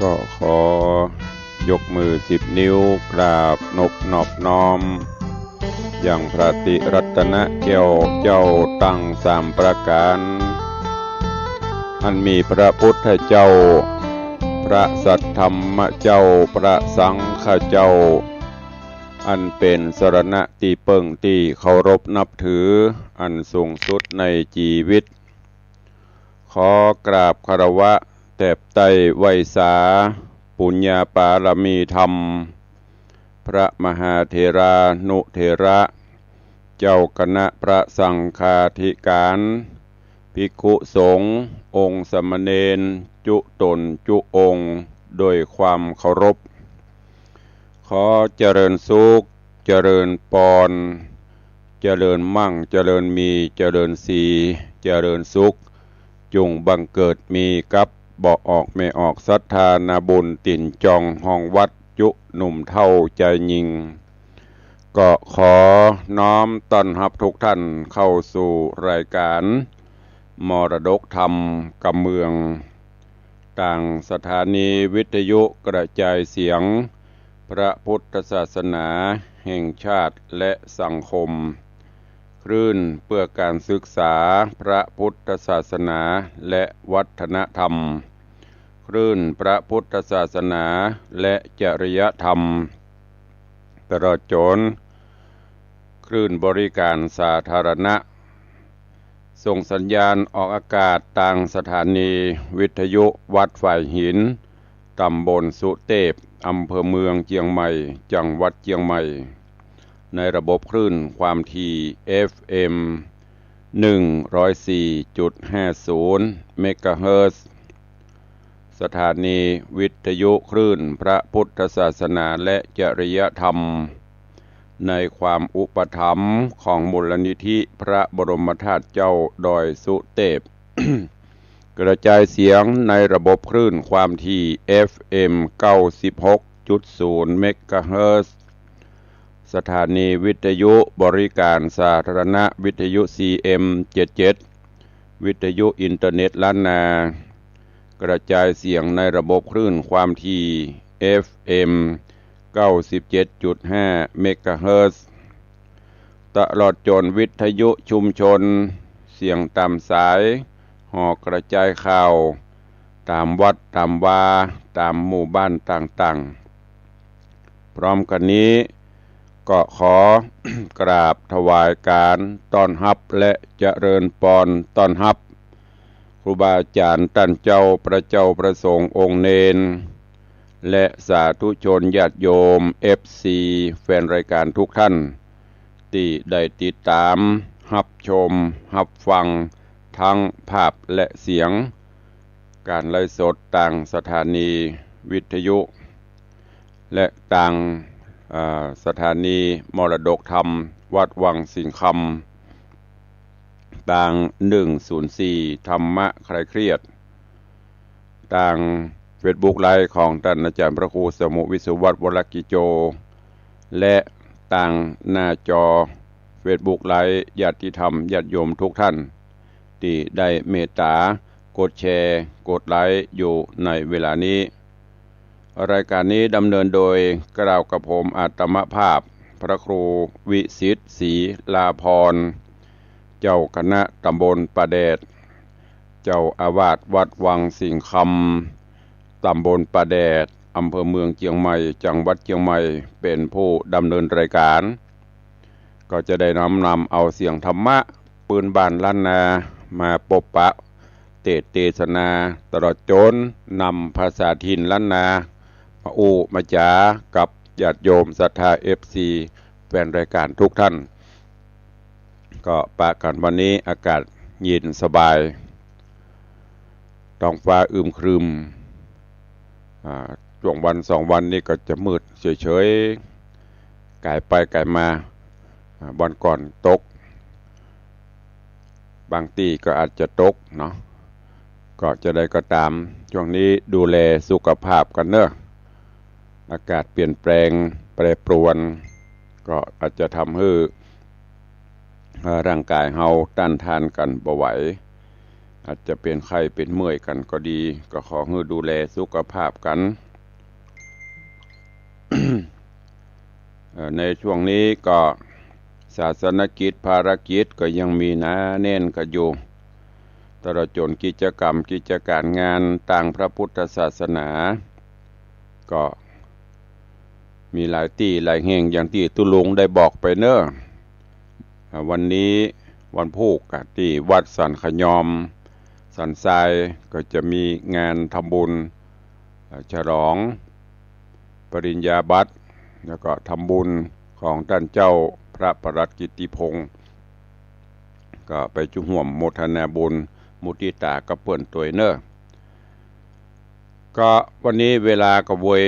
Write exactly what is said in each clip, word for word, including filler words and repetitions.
ก็ขอยกมือสิบนิ้วกราบนบนอบน้อม ยังพระติรัตนะแก้วเจ้าตังสามประก๋าน อันมีพระพุทธเจ้า พระสัทธรรมเจ้า พระสังฆเจ้า อันเป๋นสรณะตี้เปิ้งตี้เคารพนับถือ อันสูงสุดในจีวิต ขอกราบคารวะแตบไต้ไหว้สา ปุญญาปารมีธรรม พระมหาเถรานุเถระ เจ้าคณะพระสังฆาธิการ ภิกขุสงฆ์ องค์สามเณร จุ๊ต๋นจุ๊องค์ โดยความเคารพ ขอเจริญสุข เจริญปอน เจริญมั่ง เจริญมี เจริญศรี เจริญสุข จุ่งบังเกิดมีกับบ่ออกแม่ออกศรัทธานาบุญตี๋นจองฮองวัดจุ๊หนุ่มเฒ่าจายญิง ก็ขอน้อมต้อนฮับทุกท่านเข้าสู่รายการมรดกธรรมกำเมือง ตางสถานีวิทยุกระจายเสียงพระพุทธศาสนาแห่งชาติและสังคม คลื่นเพื่อการศึกษาพระพุทธศาสนาและวัฒนธรรม คลื่นพระพุทธศาสนาและจริยธรรม ตลอดจ๋น คลื่นบริการสาธารณะ ส่งสัญญาณออกอากาศตางสถานีวิทยุวัดฝายหิน ต๋ำบลสุเตพ อำเภอเมืองเจียงใหม่ จังหวัดเจียงใหม่ ในระบบคลื่นความถี่ เอฟเอ็ม หนึ่งร้อยสี่จุดห้าศูนย์ เมกะเฮิรตซ์ สถานีวิทยุคลื่นพระพุทธศาสนาและจริยธรรม ในความอุปถัมภ์ของมูลนิธิพระบรมธาตุเจ้าดอยสุเตพ กระจายเสียงในระบบคลื่นความถี่ เอฟเอ็ม เก้าสิบหกจุดศูนย์ เมกะเฮิรตซ์ สถานีวิทยุบริการสาธารณะ วิทยุ ซีเอ็ม เจ็ดเจ็ด วิทยุอินเทอร์เน็ตล้านนา กระจายเสียงในระบบคลื่นความถี่ เอฟเอ็ม เก้าสิบเจ็ดจุดห้า เมกะเฮิรตซ์ ตลอดจ๋นวิทยุชุมชน เสียงต๋ามสาย หอกระจายข่าว ต๋ามวัดต๋ามวา ต๋ามหมู่บ้านต่างๆ พร้อมกั๋นนี้ ก็ขอกราบถวายการต้อนฮับและเจริญปอนต้อนฮับ ครูบาอาจ๋ารย์ต้านเจ้า พระเจ้าพระสงฆ์องค์เณร และสาธุชนญาติโยม เอฟซี แฟนรายการทุกท่าน ตี้ได้ติดต๋ามฮับชมฮับฟังตึงภาพและเสียง ก๋านไลฟ์สดตางสถานีวิทยุ และตาง อ่า สถานีมรดกธรรมวัดวังสิงห์คำ ตาง หนึ่งศูนย์สี่ ธรรมะคลายเครียด ตางเฟซบุ๊กไลฟ์ของต้านอาจ๋ารย์พระครูสมุห์ วิศวัฒน์ วรกิจโจ และตางหน้าจอเฟซบุ๊กไลฟ์ญาติธรรมญาติโยมทุกท่าน ตี้ได้เมตต๋ากดแชร์ กดไลค์อยู่ในเวลานี้ รายการนี้ดำเนินโดยเกล้ากระผมอาตมาภาพ พระครูวิสิทธิ์ ศรีลาภรณ์ เจ้าคณะตำบลป่าแดด เจ้าอาวาสวัดวังสิงห์คำ ตำบลป่าแดด อำเภอเมืองเจียงใหม่ จังหวัดเจียงใหม่ เป๋นผู้ดำเนินรายการ ก็จะได้น้อมนำเอาเสียงธรรมะปื้นบ้านล้านนามาปบปะ เตสน์เตสนา ตลอดจ๋นนำภาษาถิ่นล้านนา มาอู้มาจ๋ากับญาติโยมศรัทธา เอฟซี แฟนรายการทุกท่าน ก็ปะกั๋นวันนี้อากาศเย็นสบาย ท้องฟ้าอึมครึม อ่า ช่วงวันสองวันนี้ก็จะมืดเฉยๆ ก๋ายไปก๋ายมา อ่า บ่อนก่อนตก บางตี้ก็อาจจะตกเนาะ ก็จะใดก็ต๋าม ช่วงนี้ดูแลสุขภาพกั๋นเนาะ อากาศเปลี่ยนแปลงแปรปรวน ก็อาจจะทำหื้อ เอ่อ ร่างก๋ายเฮาต้านทานกั๋นบ่ไหว อาจจะเป๋นไข้เป๋นเมื่อยกั๋นก็ดี ก็ขอหื้อดูแลสุขภาพกั๋น เอ่อ ในช่วงนี้ก็ศาสนกิจภารกิจก็ยังมีหนาแน่นกั๋นอยู่ ตลอดจ๋นกิจกรรมกิจก๋านงานตางพระพุทธศาสนา ก็มีหลายตี้หลายแห่งอย่างตี้ตุ๊ลุงได้บอกไปเนาะ อ่า วันนี้วันพูกอะ ตี้วัดสันขยอม สันทราย ก็จะมีงานทำบุญ อ่า ฉลองปริญญาบัตร แล้วก็ทำบุญของต้านเจ้าพระปลัดกิตติพงษ์ ก็ไปจุ่มฮ่วมโมทนาบุญมุทิตากับเปิ้นตวยเนาะ ก็วันนี้เวลาก็เวย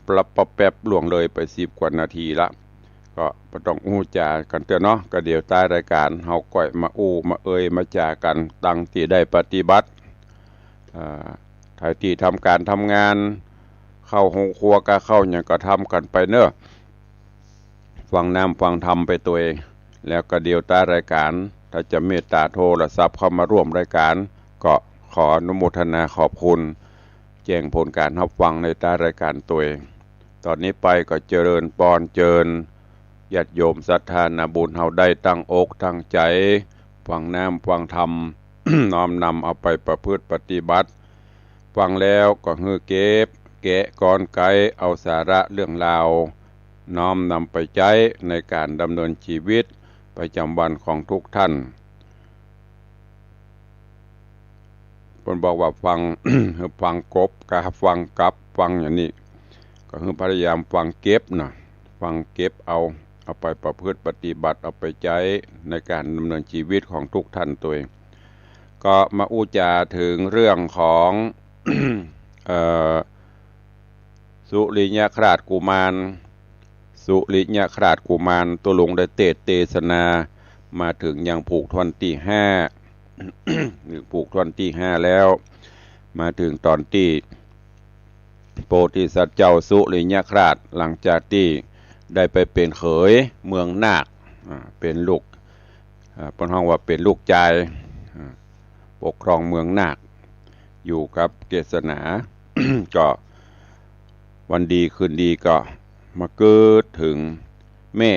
ปรับปรับแป๊บล่วงเลยไปสิบกว่านาทีละ ก็บ่ต้องอู้จ๋ากั๋นเตื้อเนาะ ก็เดี๋ยวต๊ายรายก๋านเฮาก่อยมาอู้มาเอยมาจ๋ากั๋น ตังตี้ได้ปฏิบัติ อ่า ใผตี้ทำก๋านทำงาน เข้าโฮงครัวก็เข้าหยังก็ทำกั๋นไปเนาะ ฟังน้ำฟังธรรมไปตวย แล้วก็เดี๋ยวต๊ายรายก๋าน ถ้าจะเมตต๋าโทรศัพท์เข้ามาร่วมรายก๋าน ก็ขออนุโมทนาขอบคุณ แจ้งผลก๋านฮับฟังในต๊ายรายก๋านตวย ต๋อนนี้ไปก็เจริญปอนเจิญ ญาติโยมศรัทธานาบุญเฮาได้ตั้งอกตั้งใจ๋ ฟังน้ำฟังธรรม น้อมนำเอาไปประพฤติปฏิบัติ ฟังแล้วก็หื้อเก็บแกะกรรไกร เอาสาระเรื่องราว น้อมนำไปใจ๊ในก๋านดำเนินชีวิตประจ๋ำวันของทุกท่าน เปิ้นบอกว่าฟัง ฟังกบกับฟังกับ ฟังอย่างนี้ ก็หื้อพยายามฟังเก็บนะ ฟังเก็บเอา เอาไปประพฤติปฏิบัติ เอาไปใจ๊ในก๋านดำเนินชีวิตของทุกท่านตวย ก็มาอู้จ๋าเถิงเรื่องของ เอ่อ สุริยคราสกุมาร สุริยคราสกุมาร ตุ๊ลุงได้เตสน์เตสนา มาเถิงยังผูกท่อนตี้ห้า ผูกท่อนตี้ห้าแล้ว มาเถิงต๋อนตี้โพธิสัตว์เจ้าสุริยคราส หลังจากตี้ได้ไปเป๋นเขยเมืองนาค อ่า เป๋นลูก อ่า เปิ้นฮ้องว่าเป๋นลูกจาย อ่า ปกครองเมืองนาค อยู่กับเกศนา ก็วันดีคืนดีก็มากึ๊ดเถิงแม่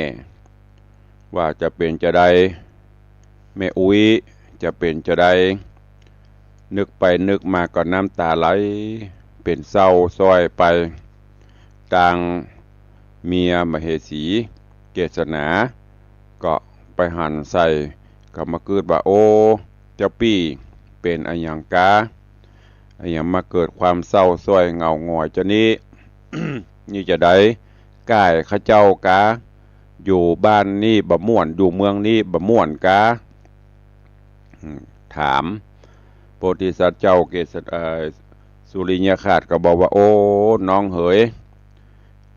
ว่าจะเป๋นจาใด แม่อุ๊ยจะเป๋นจาใด นึกไปนึกมาก็น้ำต๋าไหล เป๋นเศร้าซ้อยไป ตางเมียมเหสีเกศนา ก็ไปหันใส่ ก็มากึ๊ดว่า โอ้ เจ้าปี้ เป๋นอะหยังกา อะหยังมาเกิดความเศร้าซ้อยเหงาหงอยจานี้ นี่จาใด ก้ายข้าเจ้ากา อยู่บ้านนี้บ่ม่วน อยู่เมืองนี้บ่ม่วนกา อืม ถาม โพธิสัตว์เจ้าเกศ เอ่อ สุริยคราสก็บอกว่า โอ้ น้องเหย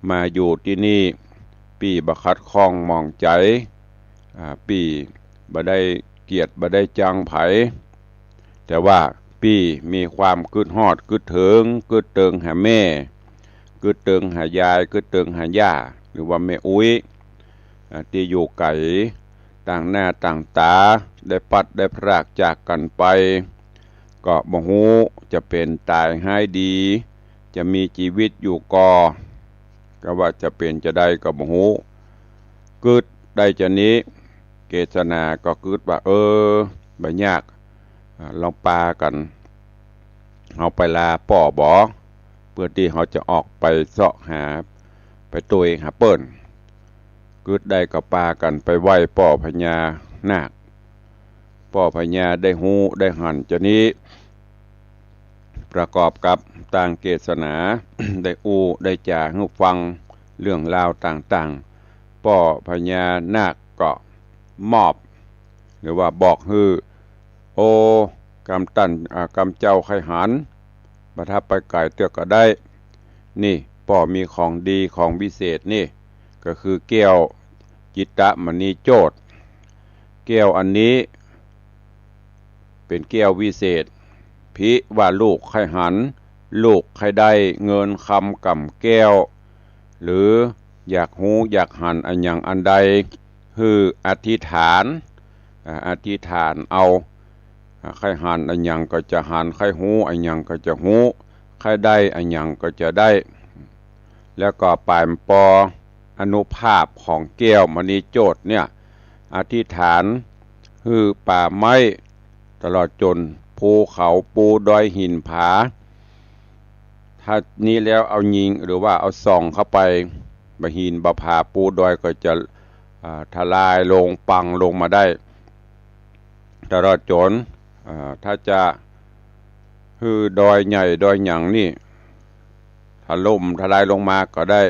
มาอยู่ตี้นี่ ปี้บ่ขัดข้องหมองใจ๋ อ่า ปี้บ่ได้เกียจบ่ได้จังใผ แต่ว่าปี้มีความกึ๊ดฮอดกึ๊ดเถิง กึ๊ดเติงหาแม่ กึ๊ดเติงหายาย กึ๊ดเติงหาย่า หรือว่าแม่อุ๊ย อ่า ตี้อยู่ไก๋ ต่างหน้าต่างต๋า ได้พลัดได้พรากจากกั๋นไป ก็บ่ฮู้จะเป๋นต๋ายฮ้ายดี จะมีจีวิตอยู่ก่อ ก็ว่าจะเป๋นจาใดก็บ่ฮู้ กึ๊ดได้จานี้ เกศนาก็กึ๊ดว่า เออ บ่ยาก อ่า ลองปากั๋น เฮาไปลาป้อบ่ เปื้อตี้เฮาจะออกไปเซาะหา ไปตวยหาเปิ้น กึ๊ดได้ก็ปากั๋นไปไหว้ป้อพญานาค ป้อพญาได้ฮู้ได้หันจานี้ ประกอบกับตางเกศนา ได้อู้ได้จ๋าหื้อฟังเรื่องราวต่างๆ ป้อพญานาคก็มอบ หรือว่าบอกหื้อ โอ้ กำตัน อ่า กำเจ้าใค่หัน บ่ถ้าไปไก๋เตื้อก็ได้ นี่ ป้อมีของดีของวิเศษนี่ ก็คือแก้วจิตตมณีโจทย์ แก้วอันนี้ เป๋นแก้ววิเศษ ผิว่าลูกใค่หัน ลูกใค่ได้เงินคำก๋ำแก้ว หรืออยากฮู้อยากหันอะหยังอันใด หื้ออธิษฐาน อ่า อธิษฐานเอา อ่า ใค่หันอะหยังก็จะหัน ใค่ฮู้อะหยังก็จะฮู้ ใค่ได้อะหยังก็จะได้ แล้วก็ป๋ายปออานุภาพของแก้วมณีโจทย์เนี่ย อธิษฐานหื้อป่าไม้ ตลอดจ๋นภูเขาปูดอยหินผา ถ้านี้แล้วเอายิงหรือว่าเอาส่องเข้าไป บ่าหินบ่าผาปูดอยก็จะ อ่า ทลายลงปังลงมาได้ ตลอดจ๋น อ่า ถ้าจะหื้อดอยใหญ่ดอยหยังนี่ ถล่มทลายลงมาก็ได้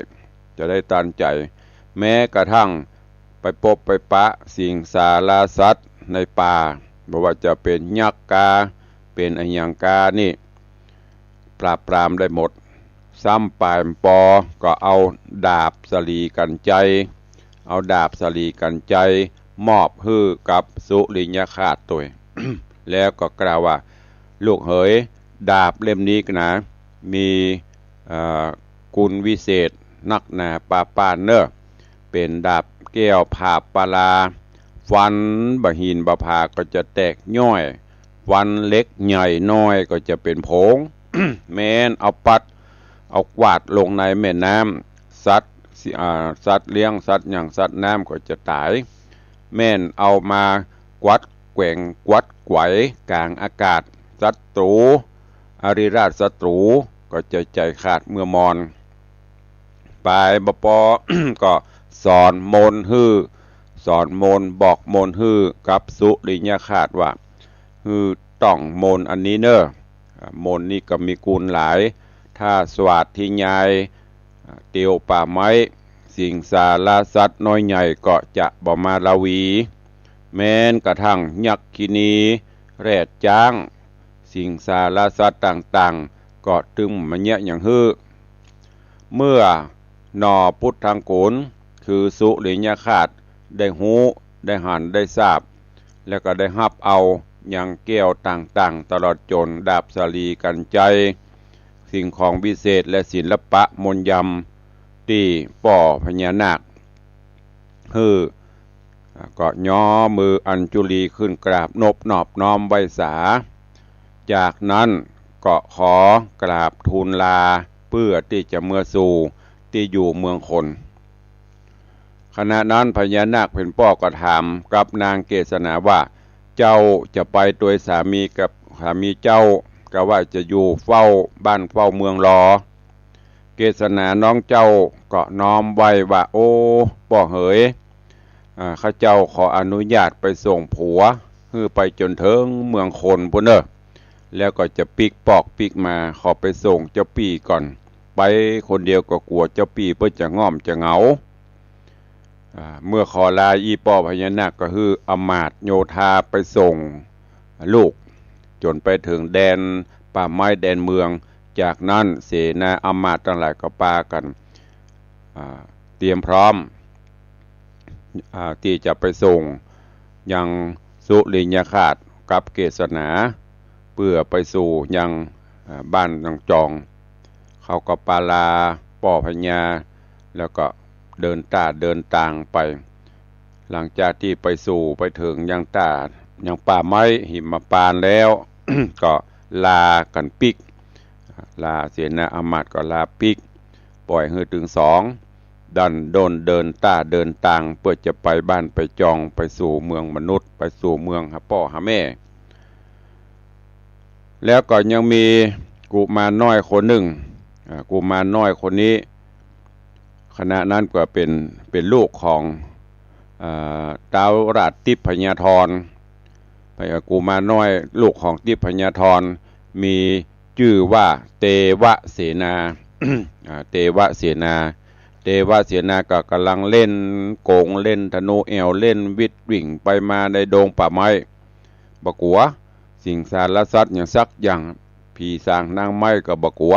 จะได้ตามใจ๋ แม้กระทั่งไปปบไปปะสิงสาราสัตว์ในป่า บ่ว่าจะเป๋นยักษ์กา เป๋นอะหยังกานี่ ปราบปรามได้หมด ซ้ำป๋ายปอก็เอาดาบสะหลีกัญไชย เอาดาบสะหลีกัญไชยมอบหื้อกับสุริยคราสตวย แล้วก็กล่าวว่า ลูกเหย ดาบเล่มนี้นะ มี เอ่อ คุณวิเศษนักหนาปาปานเน่อ เป๋นดาบแก้วผาบปาลา ฟันบ่าหินบ่าผาก็จะแตกย่อย ฟันเหล็กใหญ่น้อยก็จะเป๋นผง แม่นเอาปัด เอากวาดลงในแม่น้ำ สัตว์ อ่า สัตว์เลี้ยง สัตว์หยัง สัตว์น้ำก็จะต๋าย แม่นเอามากวัดแกว่งกวัดไขว่กลางอากาศ ศัตรู๋ อริราชศัตรู๋ก็จะใจ๋ขาดเมื่อมอญ ป๋ายปอก็สอนมนต์หื้อ สอนมนต์บอกมนต์หื้อกับสุริยคราสว่า หื้อต้องมนต์อันนี้เน่อ อ่า มนต์นี้ก็มีคุณหลาย ถ้าสวาธยาย อ่า เตียวป่าไม้ สิงสาราสัตว์น้อยใหญ่ก็จะบ่มาละวี แม้นกระทั่งยักขินี แรดจ๊าง สิงสาราสัตว์ต่างๆ ก็ตึงบ่มาเยียะหยังหื้อ เมื่อหน่อปุทธังกูร คือสุริยคราสได้ฮู้ ได้หัน ได้ทราบ แล้วก็ได้ฮับเอายังแก้วต่างๆ ตลอดจ๋นดาบสะหลีกัญไชย สิ่งของวิเศษและศิลปะมนต์ยำตี้ป้อพญานาคหื้อ อ่า ก็ย้อมืออัญจุลีขึ้นกราบนบนอบน้อมไหว้สา จากนั้นก็ขอกราบทูลลาเปื้อตี้จะเมือสู่ตี้อยู่เมืองคน ขณะนั้นพญานาคเป๋นป้อก็ถามกับนางเกศนาว่า เจ้าจะไปตวยสามีกับสามีเจ้า กาว่าจะอยู่เฝ้าบ้านเฝ้าเมืองลอ เกศนาน้องเจ้าก็น้อมไหว้ว่า โอ้ ป้อเหย อ่า ข้าเจ้าขออนุญาตไปส่งผัว หื้อไปจ๋นเถิงเมืองคนปู้นเน่อ แล้วก็จะปิ๊กปอกปิ๊กมา ขอไปส่งเจ้าปี้ก่อน ไปคนเดียวก็กั๋วเจ้าปี้เปิ้นจะง่อมจะเหงา อ่า เมื่อขอลาอี้ป้อพญานาคก็หื้ออำมาตย์โยธาไปส่งลูก จ๋นไปเถิงแดนป่าไม้แดนเมือง จากนั้นเสนาอำมาตย์ตังหลายก็ปากั๋น อ่า เตรียมพร้อม อ่า ตี้จะไปส่งยังสุริยคราสกับเกศนา เปื้อไปสู่ยัง อ่า บ้านยังจอง เขาก็ปาลาป้อพญา แล้วก็เดินต้าเดินตางไป หลังจากตี้ไปสู่ไปเถิงยังต้ายังป่าไม้หิมพานต์แล้ว ก็ลากั๋นปิ๊ก ลาเสนาอำมาตย์ก็ลาปิ๊ก ป่อยหื้อตึงสองดั้นด้นเดินต้าเดินตาง เปื้อจะไปบ้านไปจอง ไปสู่เมืองมนุษย์ ไปสู่เมืองหาป้อหาแม่ แล้วก็ยังมีกุมารน้อยคนนึ่ง อ่า กุมารน้อยคนนี้ ขณะนั้นก็เป๋น เป๋นลูกของ อ่า ท้าวราชทิพยธร กุมารน้อยลูกของทิพยธร มีจื้อว่าเตวเสนา อ่า เตวเสนา เตวเสนาก็ก่ำลังเล่นโก๋ง เล่นธนูแอ่ว เล่นวิดวิ่งไปมาในดงป่าไม้ บ่กั๋วสิงสารสัตว์หยังสักอย่าง ผีสางนางไม้ก็บ่กั๋ว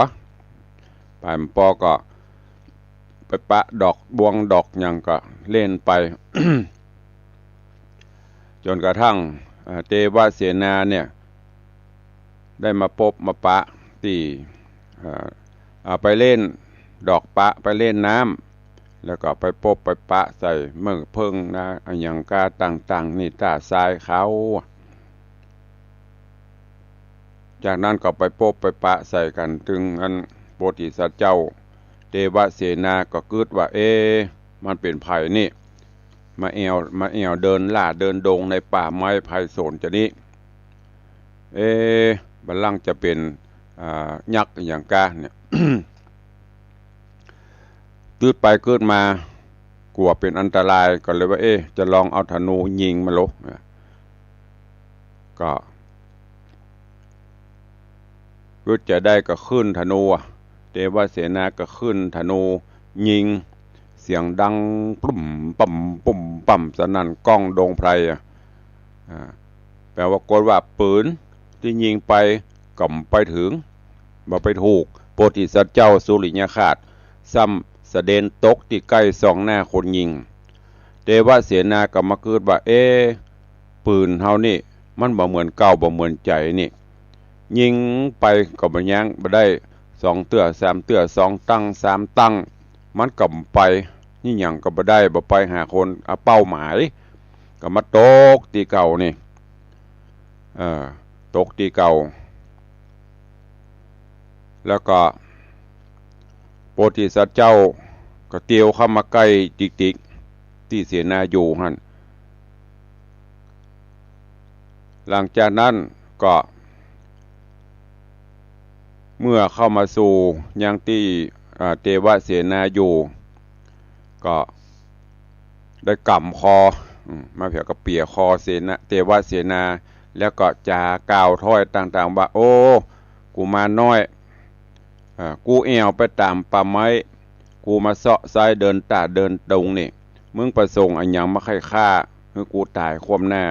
ป๋ายปอก็ไปปะดอกบวงดอกหยังก็เล่นไป จ๋นกระทั่ง อ่า เตวเสนาเนี่ย ได้มาปบมาปะตี้ อ่า อ่า ไปเล่นดอกปะ ไปเล่นน้ำ แล้วก็ไปปบไปปะใส่เมือกเผิงนะ อะหยังกาต่างๆ นี่ต้าทรายเขา จากนั้นก็ไปปบไปปะใส่กั๋น ตึงอันโพธิสัตว์เจ้า เตวเสนาก็กึ๊ดว่า เอ๊ะ มันเป๋นใผนี่ มาแอ่ว มาแอ่วเดินล่าเดินดงในป่าไม้ไพศาลจานี้ เอ๊ะ บัดลั้งจะเป๋น อ่า ยักษ์อะหยังกาเนี่ย กึ๊ดไปกึ๊ดมา กั๋วเป๋นอันตราย ก็เลยว่า เอ๊ะ จะลองเอาธนูยิงมันโล ก็ กึ๊ดจะได้ก็ขึ้นธนูอะ เตวเสนาก็ขึ้นธนูยิง เสียงดังปุ้มปั๊มปุ้มปั๊ม สนั่นก้องดงไพรอะ อ่า แป๋ว่า ปรากฏว่าปืนตี้ยิงไปก็บ่ไปเถิง บ่ไปถูก โพธิสัตว์เจ้าสุริยคราส ซ้ำสะเด็นตกตี้ใก้ซองหน้าคนยิง เตวเสนาก็มากึ๊ดว่า เอ๊ะ ปืนเฮานี่ มันบ่เหมือนเก่า บ่เหมือนใจ๋นี่ ยิงไปก็บ่ยัง บ่ได้สองเตื้อสามเตื้อ สองตั้งสามตั้ง มันก็บ่ไป ยิงหยังก็บ่ได้ บ่ไปหาคน อ่า เป้าหมาย ก็มาตกตี้เก่านี่ เออ ตกตี้เก่า แล้วก็โพธิสัตว์เจ้าก็เตียวเข้ามาใก้ติ๊กๆ ตี้เสนาอยู่หั้น หลังจากนั้นก็ เมื่อเข้ามาสู่ยังตี้ อ่า เตวเสนาอยู่ ก็ได้ก๋ำคอ อืม มาเผียก็เปียคอเสนา เตวเสนา แล้วก็จากล่าวถ้อยต่างๆ ว่า โอ้ กุมารน้อย อ่า กูแอ่วไปต๋ามป่าไม้ กูมาเซาะไซ้เดินตาดเดินดงนี่ มึงประสงค์อะหยังมาใค่ข้า หื้อกูต๋ายคว่ำหน้า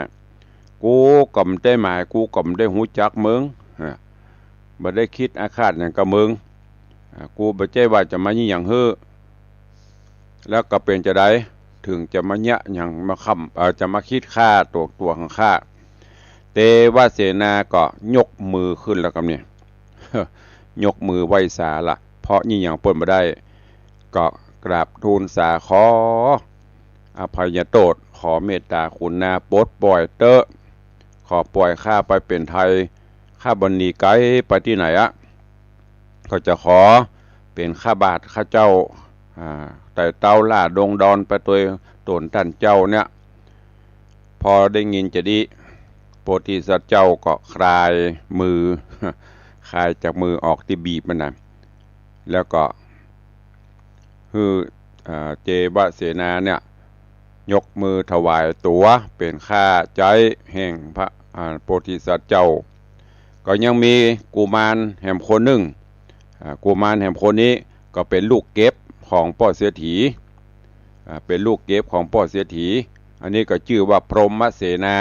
กูก็บ่ได้หมาย กูก็บ่ได้ฮู้จักมึง อ่า บ่ได้กึ๊ดอาฆาตหยังกับมึง อ่า กูบ่ใจ้ว่าจะมายิงหยังหื้อ แล้วก็เป๋นจาใด เถิงจะมาเยียะหยังมาค้ำ เอ่อ จะมาคิดฆ่าตั๋ว ตั๋วของข้า เตวเสนาก็ยกมือขึ้นแล้วกำนี่ ยกมือไหว้สาละ เพราะยิงหยังเปิ้นบ่ได้ ก็กราบทูลสาขออภัยโต้ษ ขอเมตต๋าขุนนาปลดปล่อยเต๊อะ ขอปล่อยข้าไปเป๋นไทย ข้าบ่หนีไก๋ไปตี้ไหนอะ ก็จะขอเป๋นข้าบาทข้าเจ้า อ่า ไต่เต้าล่าดงดอนไปตวยตนต้านเจ้าเนี่ย พอได้ยินจาอี้ โพธิสัตว์เจ้าก็คลายมือ คลายจากมือออกตี้บีบมันนะ แล้วก็หื้อ อ่า เตวเสนาเนี่ย ยกมือถวายตั๋วเป๋นข้าใจ๊แห่งพระ อ่า โพธิสัตว์เจ้า ก็ยังมีกุมารแหมคนนึ่ง อ่า กุมารแหมคนนี้ก็เป๋นลูกเก็บของป้อเศรษฐี อ่า เป๋นลูกเก็บของป้อเศรษฐี อันนี้ก็จื้อว่าพรหมเสนา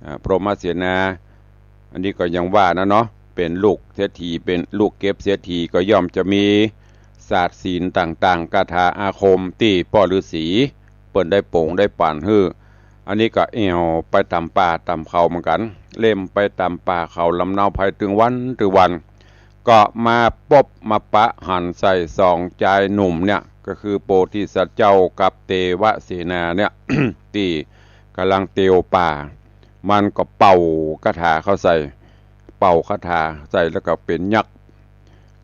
อ่า พรหมเสนา อันนี้ก็ยังว่านะเนาะ เป๋นลูกเศรษฐี เป๋นลูกเก็บเศรษฐี ก็ย่อมจะมีศาสตร์ศีลต่างๆ คาถาอาคมตี้ป้อฤๅษีเปิ้นได้โป๋งได้ปั๋นหื้อ อันนี้ก็แอ่วไปต๋ามป่าต๋ามเขาเหมือนกั๋น เล่มไปต๋ามป่าเขาลำเนาไพรตึงวันตึงวัน ก็มาปบมาปะหันใส่สองจายหนุ่มเนี่ย ก็คือโพธิสัตว์เจ้ากับเตวเสนาเนี่ย ตี้ก่ำลังเตียวป่า มันก็เป่าคาถาเข้าใส่ เป่าคาถาใส่แล้วก็เป๋นยักษ์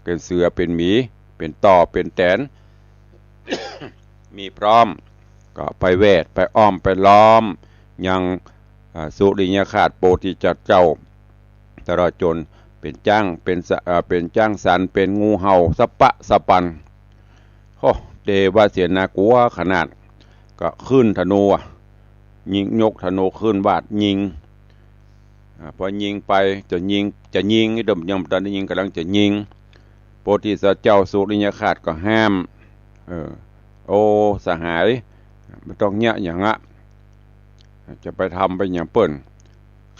เป๋นเสือ เป๋นหมี เป๋นต่อ เป๋นแตน มีพร้อม ก็ไปแวดไปอ้อมไปล้อมยัง อ่า สุริยคราสโพธิสัตว์เจ้า ตลอดจ๋นเป๋นจ๊าง เป๋นสะ เอ่อ เป๋นจ๊างสัน เป๋นงูเห่าสะปะสะปัน โอ้ เตวเสนากั๋วขนาด ก็ขึ้นธนูอะ ยิง ยกธนูขึ้นวาดยิง อ่า พอยิงไป จะยิง จะยิง เดิมยังบ่ทันได้ยิง ก่ำลังจะยิง โพธิสัตว์เจ้าสุริยคราสก็ห้าม เออ โอ้ สหาย บ่ต้องเยียะหยังอะ จะไปทำไปหยังเปิ้น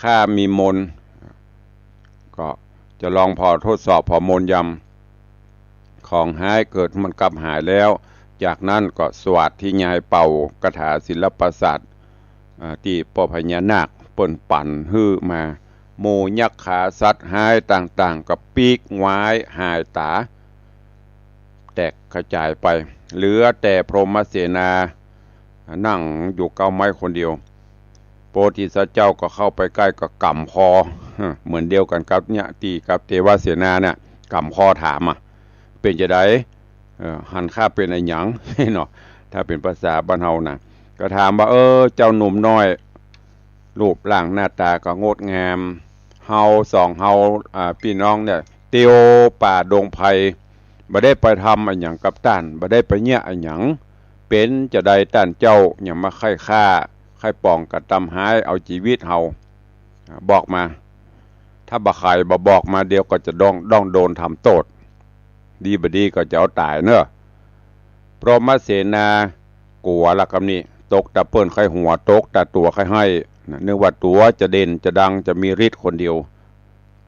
ข้ามีมนต์ ก็จะลองผ่อทดสอบผ่อมนต์ยำ ของฮ้ายเกิดมันกลับหายแล้ว จากนั้นก็สวาธยายเป่าคาถาศิลปศาสตร์ อ่า ตี้ป้อพญานาคเปิ้นปั๋นหื้อมา หมู่ยักขาสัตว์ฮ้ายต่างๆ ก็ปีกว้ายหายต๋า แตกกระจายไป เหลือแต่พรหมเสนา นั่งอยู่เก๊าไม้คนเดียว โพธิสัตว์เจ้าก็เข้าไปใก้ก็ก๋ำคอ ฮะ เหมือนเดียวกั๋นกับเนี่ย ตี้กับเตวเสนาเนี่ย ก๋ำคอถามอะ เป๋นจาใด เอ่อ หันข้าเป๋นอะหยัง เนาะ ถ้าเป๋นภาษาบ้านเฮานะ ก็ถามว่า เออ เจ้าหนุ่มน้อย รูปร่างหน้าต๋าก็งดงาม เฮาสองเฮา อ่า ปี้น้องเนี่ย เตียวป่าดงไพร บ่ได้ไปทำอะหยังกับต้าน บ่ได้ไปเยียะอะหยัง เป๋นจาใดต้านเจ้า ยังมาใค่ฆ่า ใค่ป๋องกระตำฮ้าย เอาจีวิตเฮา อ่า บอกมา ถ้าบ่ใค่บ่บอกมา เดี๋ยวก็จะต้อง ต้องโดนทำโต้ษ ดีบ่ดีก็จะเอาต๋ายเนาะ พรหมเสนากั๋วละกำนี้ ตกตาเปิ้นใค่หัว ตกตาตั๋วใค่ไห้นะ นึกว่าตั๋วจะเด่นจะดัง จะมีฤทธิ์คนเดียว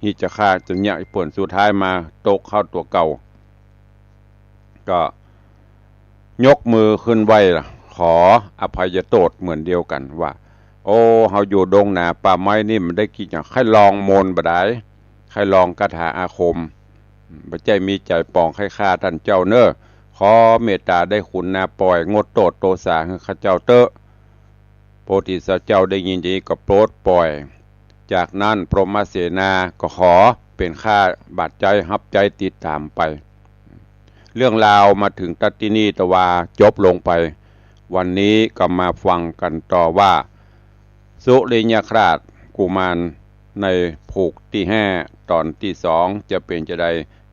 ฮิจะฆ่าจะเยียะเปิ้น สุดท้ายมาตกเข้าตั๋วเก่า ก็ยกมือขึ้นไหว้ละ ขออภัยโต้ษเหมือนเดียวกั๋นว่า โอ้ เฮาอยู่ดงหนาป่าไม้นี่ บ่ได้กิ๋นหยัง ใค่ลองมนต์บ่ดาย ใค่ลองคาถาอาคม บ่ใจ้มีใจ๋ป๋องใค่ฆ่าต้านเจ้าเน่อ ขอเมตต๋าได้ขุนนาปอย งดโต้ษโตษาหื้อข้าเจ้าเต๊อะ โพธิสัตว์เจ้าได้ยินอย่างนี้ก็โปรดปล่อย จากนั้นพรหมเสนาก็ขอเป๋นข้าบาดใจ๊ฮับใจ๊ติดต๋ามไป เรื่องราวมาเถิงตั๊ดตี้นี่ตะวาจบลงไป วันนี้ก็มาฟังกั๋นต่อว่า สุริยคราสกุมารในผูกตี้ห้า ต๋อนตี้สอง จะเป๋นจาใด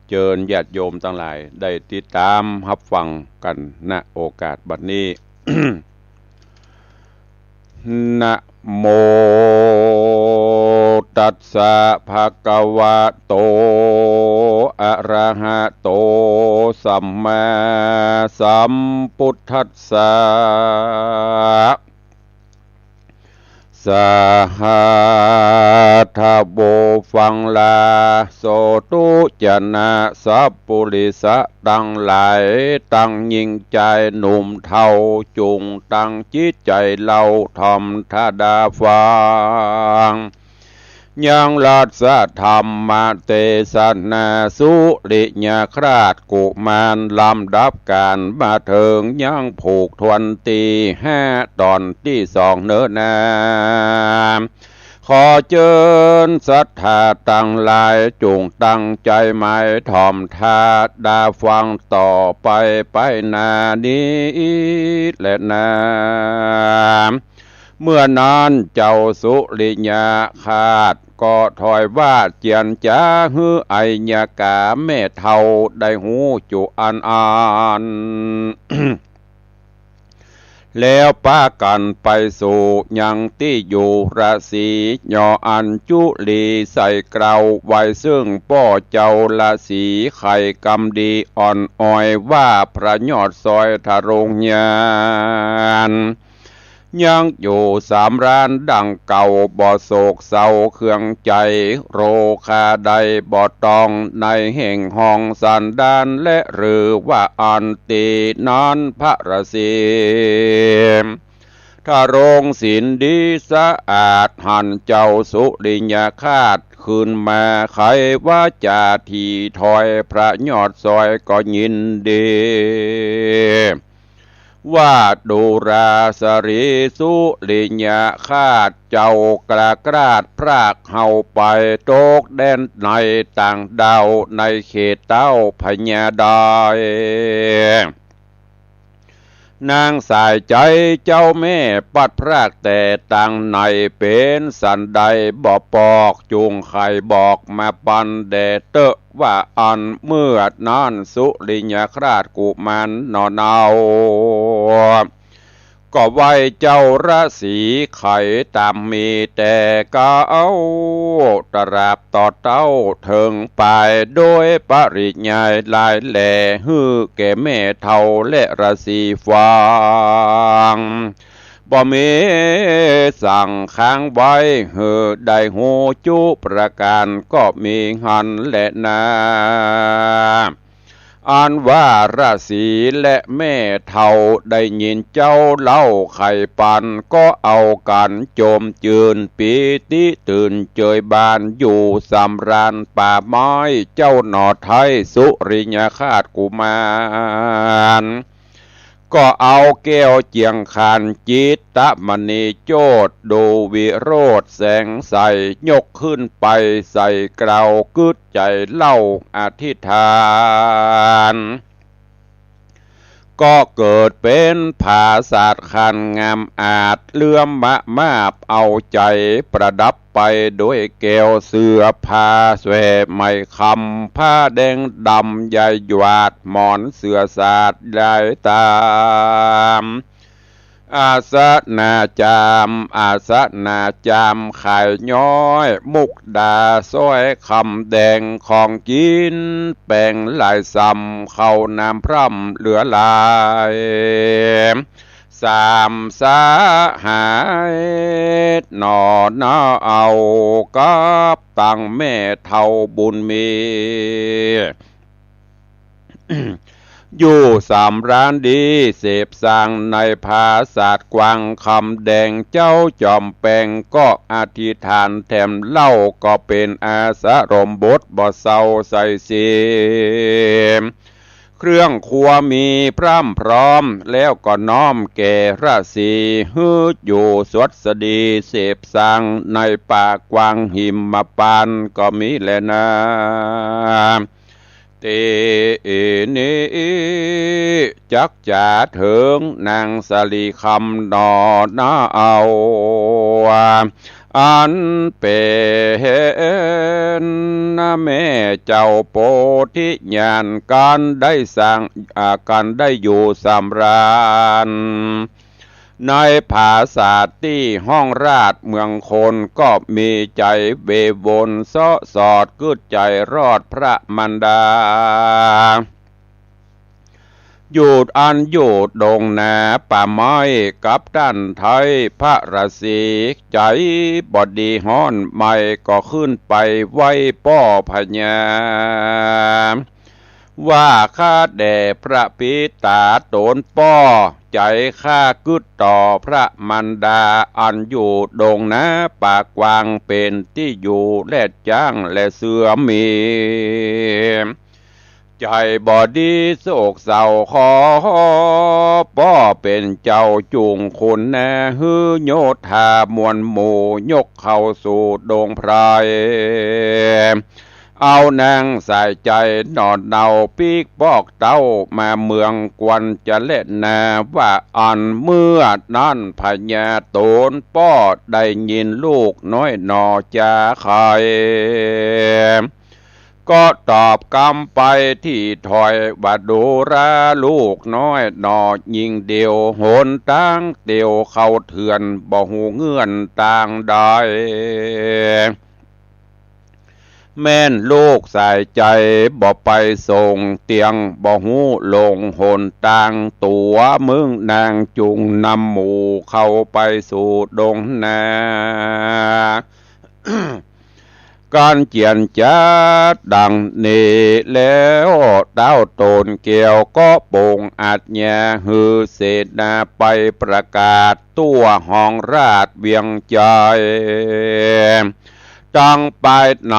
เจิญญาติโยมตังหลายได้ติดต๋ามฮับฟังกั๋น ณ โอกาสบัดนี้ นะโมตัสสะ ภะคะวะโต อะระหะโต สัมมาสัมพุทธัสสะ สาธาโว ฟังลา โสตุจะนะ สัปปุริสะตังหลาย ตังญิงจายหนุ่มเฒ่า จุ่งตั้งจิตใจ๋เล่า ถ่อมทาดาฟัง ยังรัสธรรมเตสนา สุริยคราสกุมาร ลำดับก๋านมาเถิงยังผูกถ้วนตี้ห้า ต๋อนตี้สองเน่อนา ขอเจิญศรัทธาตังหลาย จุ่งตั้งใจ๋หมายถ่อมทาดาฟังต่อไป ไปหน้านี้แลนา เมื่อนั้นเจ้าสุริยคราสก็ถอยว่า เจียรจ๋า หื้ออัยยกาแม่เฒ่าได้ฮู้จุอันอัน แล้วปากั๋นไปสู่ยังตี้อยู่ราศี ยออัญจุลี ใส่เกล้าไหว้ซึ่งป้อเจ้าราศี ใค่กำดีอ่อนอ้อยว่า พระยอดซอยทรงญาณ ยังอยู่สำราญดังเก่า บ่โศกเศร้าเครื่องใจ๋ โรคาใดบ่ต้อง ในแห่งห้องสันดาน และหรือว่าอันตี้นั้นพระราศี ทรงศีลดีสะอาด หันเจ้าสุริยคราสขึ้นมา ไขวาจาถี่ถ้อย พระยอดซอยก็ยินดี ว่าดูราสรีสุริยคราส เจ้ากล้าคลาดพรากเฮาไป ตกแดนในต่างด้าว ในเขตเต้าพญาได้ นางสายใจ๋เจ้าแม่ปัดพรากแต่ตังไหน เป๋นสันใดบ่ปอก จุ่งใค่บอกมาปันแด่เต๊อะ ว่าอันเมื่อนั้นสุริยคราสกุมารหนอเนา ก็ไหว้เจ้าราศีไขต๋ามมีแต่เก๊า ตราบต่อเต้าเถิงปาย โดยปริยายหลายแล หื้อแก่แม่เฒ่าและราศีฟัง บ่มีสังค้างไว้ หื้อได้ฮู้จุประก๋านก็มีหั้นแลนา อันว่าราศีและแม่เฒ่าได้ยินเจ้าเล่าไขปัน ก็เอากั๋นจมจื้นปีติตื่นเจยบาน อยู่สำราญป่าไม้ เจ้าหนอไท้สุริยคราสกุมาร ก็เอาแก้วเจียงคาน จิตตมณีโจทย์ ดูวิโรจน์แสงใส ยกขึ้นไปใส่เกล้ากึ๊ดใจ๋เล่าอธิษฐาน ก็เกิดเป๋นผาสาทย์คันงามอาจ เลื่อมมะมาบเอาใจ๋ ประดับไปด้วยแก้วเสื้อผ้าแสวะไหมคำ ผ้าแดงดำใยหยาด หมอนเสื่อสาดลายตาม อาสนะจาม อาสนะจามขายย้อย มุกดาสร้อยคำแดง ของกิ๋นแป๋งหลายส่ำ ข้าวน้ำพร่ำเหลือหลาย สามสหาย หน่อนาเอา กับตังแม่เฒ่าบุญมี อยู่สำราญดี เสพสังในผาสาทกว้างคำแดง เจ้าจอมแปงก็อธิษฐานแถมเล่า ก็เป๋นอาสรมบทบ่เศร้าใส่เสีย เครื่องครัวมีพร่ำพร้อม แล้วก็น้อมแก่ราศี หื้ออยู่สวัสดี เสพสังในป่ากว้างหิมพานต์ก็มีแลนา ตี้นี้จักจะเถิงนางสาลีคำหน่อนาเอา อันเป๋นแม่เจ้าโพธิญาณ ก๋านได้สร้าง อ่า ก๋านได้อยู่สำราญ ในผาสาทตี้ห้องราชเมืองคน ก็มีใจ๋เววนเซาะสอด กึ๊ดใจ๋รอดพระมารดา อยู่อันอยู่ดงนาป่าไม้กับต้านไท้ พระราศีใจ๋บ่ดีฮ้อนไหม้ ก็ขึ้นไปไหว้ป้อพญา ว่าข้าแด่พระปิตาต๋นป้อ ใจ๋ข้ากึ๊ดต่อพระมารดา อันอยู่ดงนาป่ากว้าง เป๋นตี้อยู่แลดจ๊างและเสือหมี ใจ๋บ่ดีโศกเศร้า ขอป้อเป๋นเจ้าจุ่งขุนนา หื้อโยธามวลหมู่ ยกเข้าสู่ดงไพร เอานางสายใจ๋หน่อเนา ปิ๊กปอกเต้ามาเมือง ควรจะแลนา ว่าอันเมื่อนั้นพญาต๋นป้อ ได้ยินลูกน้อยหน่อจาใค่ ก็ตอบกำไปตี้ถ้อย ว่าดูราลูกน้อยหน่อ ยิ่งเดี่ยวหนตางเตียวเข้าเถื่อน บ่ฮู้เงื่อนตางใด แม่นลูกสายใจ๋บ่ไปส่งเตียง บ่ฮู้หลงหนตาง ตั๋วเมืองนางจุ่งนำหมู่ เข้าไปสู่ดงนา ก๋านเจียรจ๋าดังนี้แล้ว เต้าโตนแก้วก็ปรงอาจญา หื้อเสนาไปประกาศ ตั๋วห้องราชเวียงใจ๋ ตังภายใน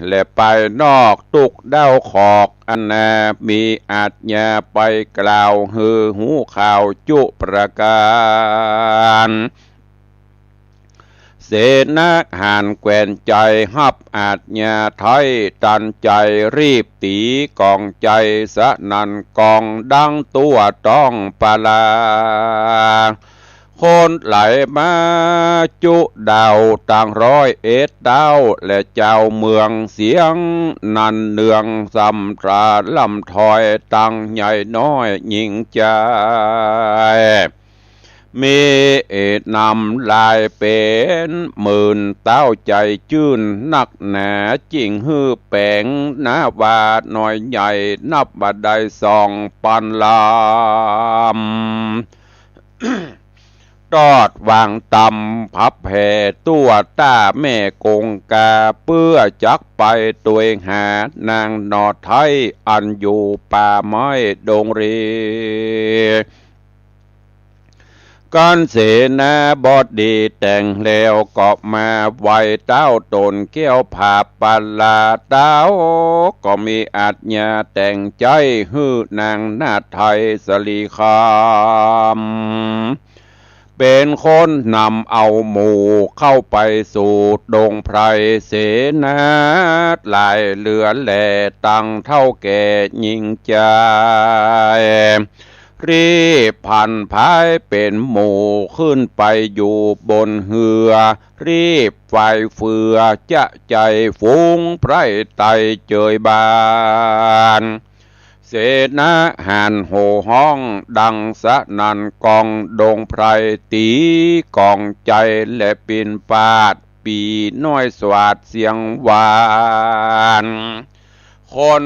และภายนอก ตุ๊กเด้าขอกอันนา มีอาจญาไปกล่าว หื้อฮู้ข่าวจุประก๋าน เสนาหารแคว่นใจ๋ฮับอาจญาไท้ตันใจ๋ รีบตี๋ก๋องใจ๋สนั่นก้อง ดังตั๋วต้องปลา คนไหลมาจุเด้าตังร้อยเอ็ดเต้า และเจ้าเมืองเสียงนันเนือง สำราญล่ำถ้อยตังใหญ่น้อยหญิงใจ๋ มีนำหลายเป๋นหมื่น เต้าใจ๋จื้นนักหนา จึงหื้อแป๋งนาว่าน้อยใหญ่ นับว่าได้สองปันลำ ตอดวางตำผับแผ่ตั๋วต้าแม่คงคา เปื้อจักไปตวยหานางหน่อไท้ อันอยู่ป่าไม้ดงรี ต้านเสนาบดีแต่งแล้วก็มาไหว้เต๊าต๋นแก้วผาบปาลา เต๊าก็มีอาจญาแต่งใจ๊หื้อนางนาฏไทยสลีคำ เป๋นคนนำเอาหมู่เข้าไปสู่ดงไพรเสนา หลายเหลือแลตังเฒ่าแก่ญิงจาย รีบผันพายเป๋นหมู่ขึ้นไปอยู่บนเฮือ รีบฝ่ายเฟือจะใจ๋ฝูงไพร่ไต่เจยบาน เสนาหันโห่ฮ้องดังสนั่น ก้องดงไพรตี๋ก้องใจ๋และปินปาด ปี่น้อยสวาดเสียงหวาน คน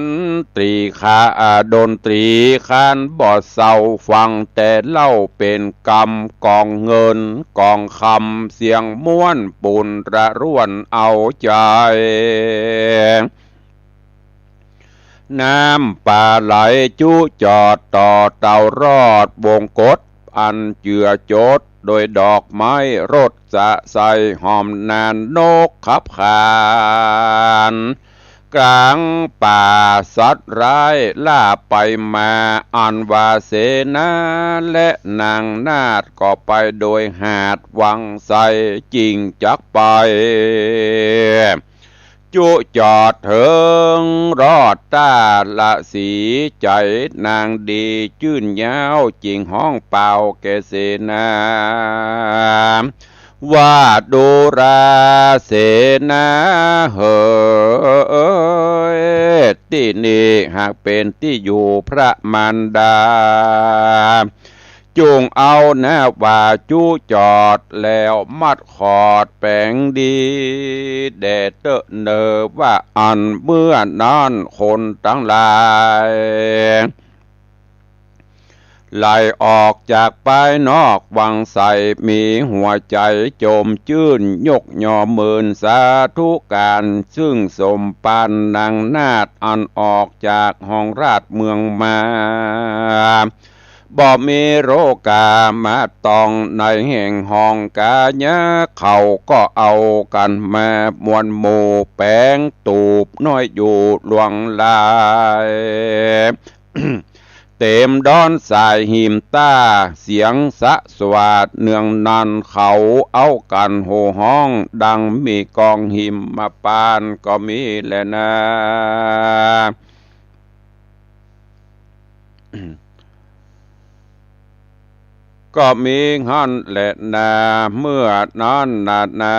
ตรีคา อ่า ดนตรีคานบ่เศร้า ฟังแต่เล่าเป๋นกำ ก้องเงินก้องคำเสียงม่วน ปูนระร่วนเอาใจ๋ น้ำปาไหลจุจอดต่อเต้ารอดวงกฏ อันเจือจดโดยดอกไม้รสจะใสหอมนาน นกขับขาน ก๋างป่าสัตว์ร้ายล่าไปมา อันว่าเสนาและนางนาฏก็ไปโดยหาดวังไส จิ่งจักไป จุจอดเถิงรอดต้าละสี ใจ๋นางดีจื้นยาว จิ่งฮ้องเป่าแก่เสนา ว่าดูราเสนาเหย ตี้นี่หากเป๋นตี้อยู่พระมารดา จุ่งเอาหน้าว่าจุจอดแล้วมัดขอดแป๋งดี แด่เต๊อะเนอว่าอั้น เมื่อนั้นคนตังหลาย ไหลออกจากปายนอกวังไส มีหัวใจ๋จมจื้น ยกยอเมินสาธุก๋าน ซึ่งสมปานนางนาฏอันออกจากห้องราชเมืองมา บ่มีโรคามาตองในแห่งห้องก๋ายา เขาก็เอากั๋นมามวลหมู่แป๋งตูบน้อยอยู่หลวงหลาย เต๋มดอนสายหิมต้า เสียงสะสวาดเนืองนั้น เขาเอากั๋นโห่ฮ้องดังมีกองหิมมาปานก็มีแลนา ก็มีหั้นแลนา เมื่อนั้นนานา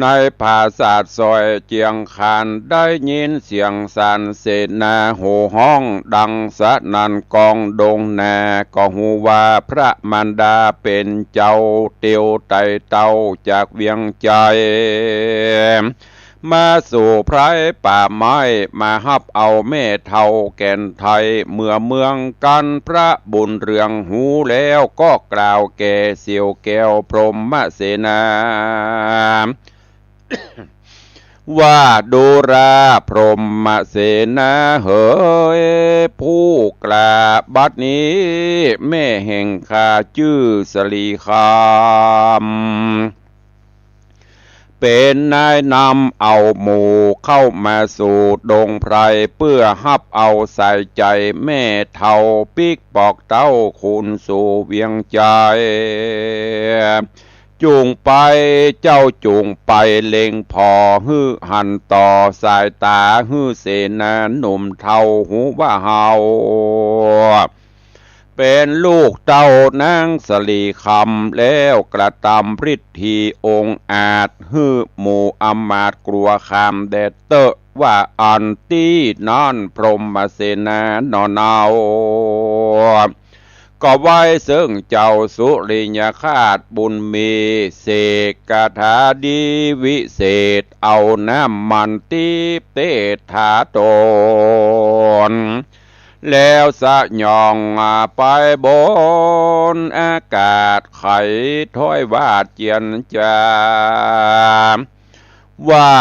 ในผาสาทซอยเจียงคาน ได้ยินเสียงสรรเสนาโห่ฮ้องดังสนั่น ก้องดงนาก็ฮู้ว่าพระมารดาเป๋นเจ้าเตียวไตเต้าจากเวียงไจ๊ มาสู่ไพรป่าไม้ มาฮับเอาแม่เฒ่าแก่นไทยเมือเมืองกั๋น พระบุญเรืองฮู้แล้วก็กล่าวแก่เสี่ยวแก้วพรหมเสนา ว่าดูราพรหมเสนาเหย ผู้กล้าบัดนี้ แม่แห่งข้าจื้อสลีคำ เป๋นนายนำเอาหมู่เข้ามาสู่ดงไพร เปื้อฮับเอาสายใจ๋แม่เฒ่าปิ๊กปอกเต้าคืนสู่เวียงไจ๊ จุ่งไป เจ้าจุ่งไปเล็งผ่อหื้อหันต่อสายต๋าหื้อเสนาหนุ่มเฒ่าฮู้ว่าเฮา เป๋นลูกเต้านางสลีคำ แล้วกระตำฤทธีองอาจ หื้อหมู่อำมาตย์กลัวคามแดดเต๊อะ ว่าอั้น ตี้นั้นพรหมเสนาหนอเนา ก็ไหว้เซิ่งเจ้าสุริยคราชบุญมี เสกคาถาดีวิเศษ เอาน้ำมันติ๊บเตศถาต๋น แล้วสะหย่องไปบนอากาศ ไขถ้อยวาดเจียรจา ว ว่า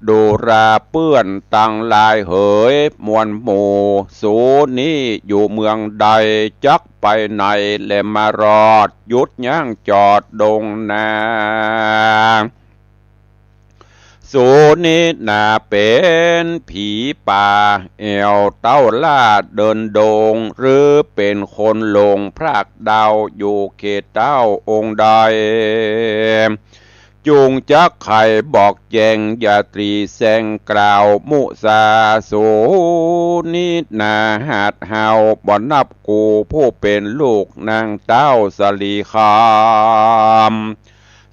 ดูราเปื้อนตังหลายเหย มวลหมู่สูนี้อยู่เมืองใด จักไปไหนแลมารอด หยุดยั้งจอดดงนา สูนี้นาเป๋นผีป่า แอ่วเต๊าล่าเดินดง หรือเป๋นคนหลงพรากดาว อยู่เขตเต้าองค์ใด จุ่งจักไขบอกแจ้ง อย่าตรีแซงกล่าวมุสา สูนี้นาหาดเฮา บ่นับกูผู้เป๋นลูกนางเต้าสาลีคำ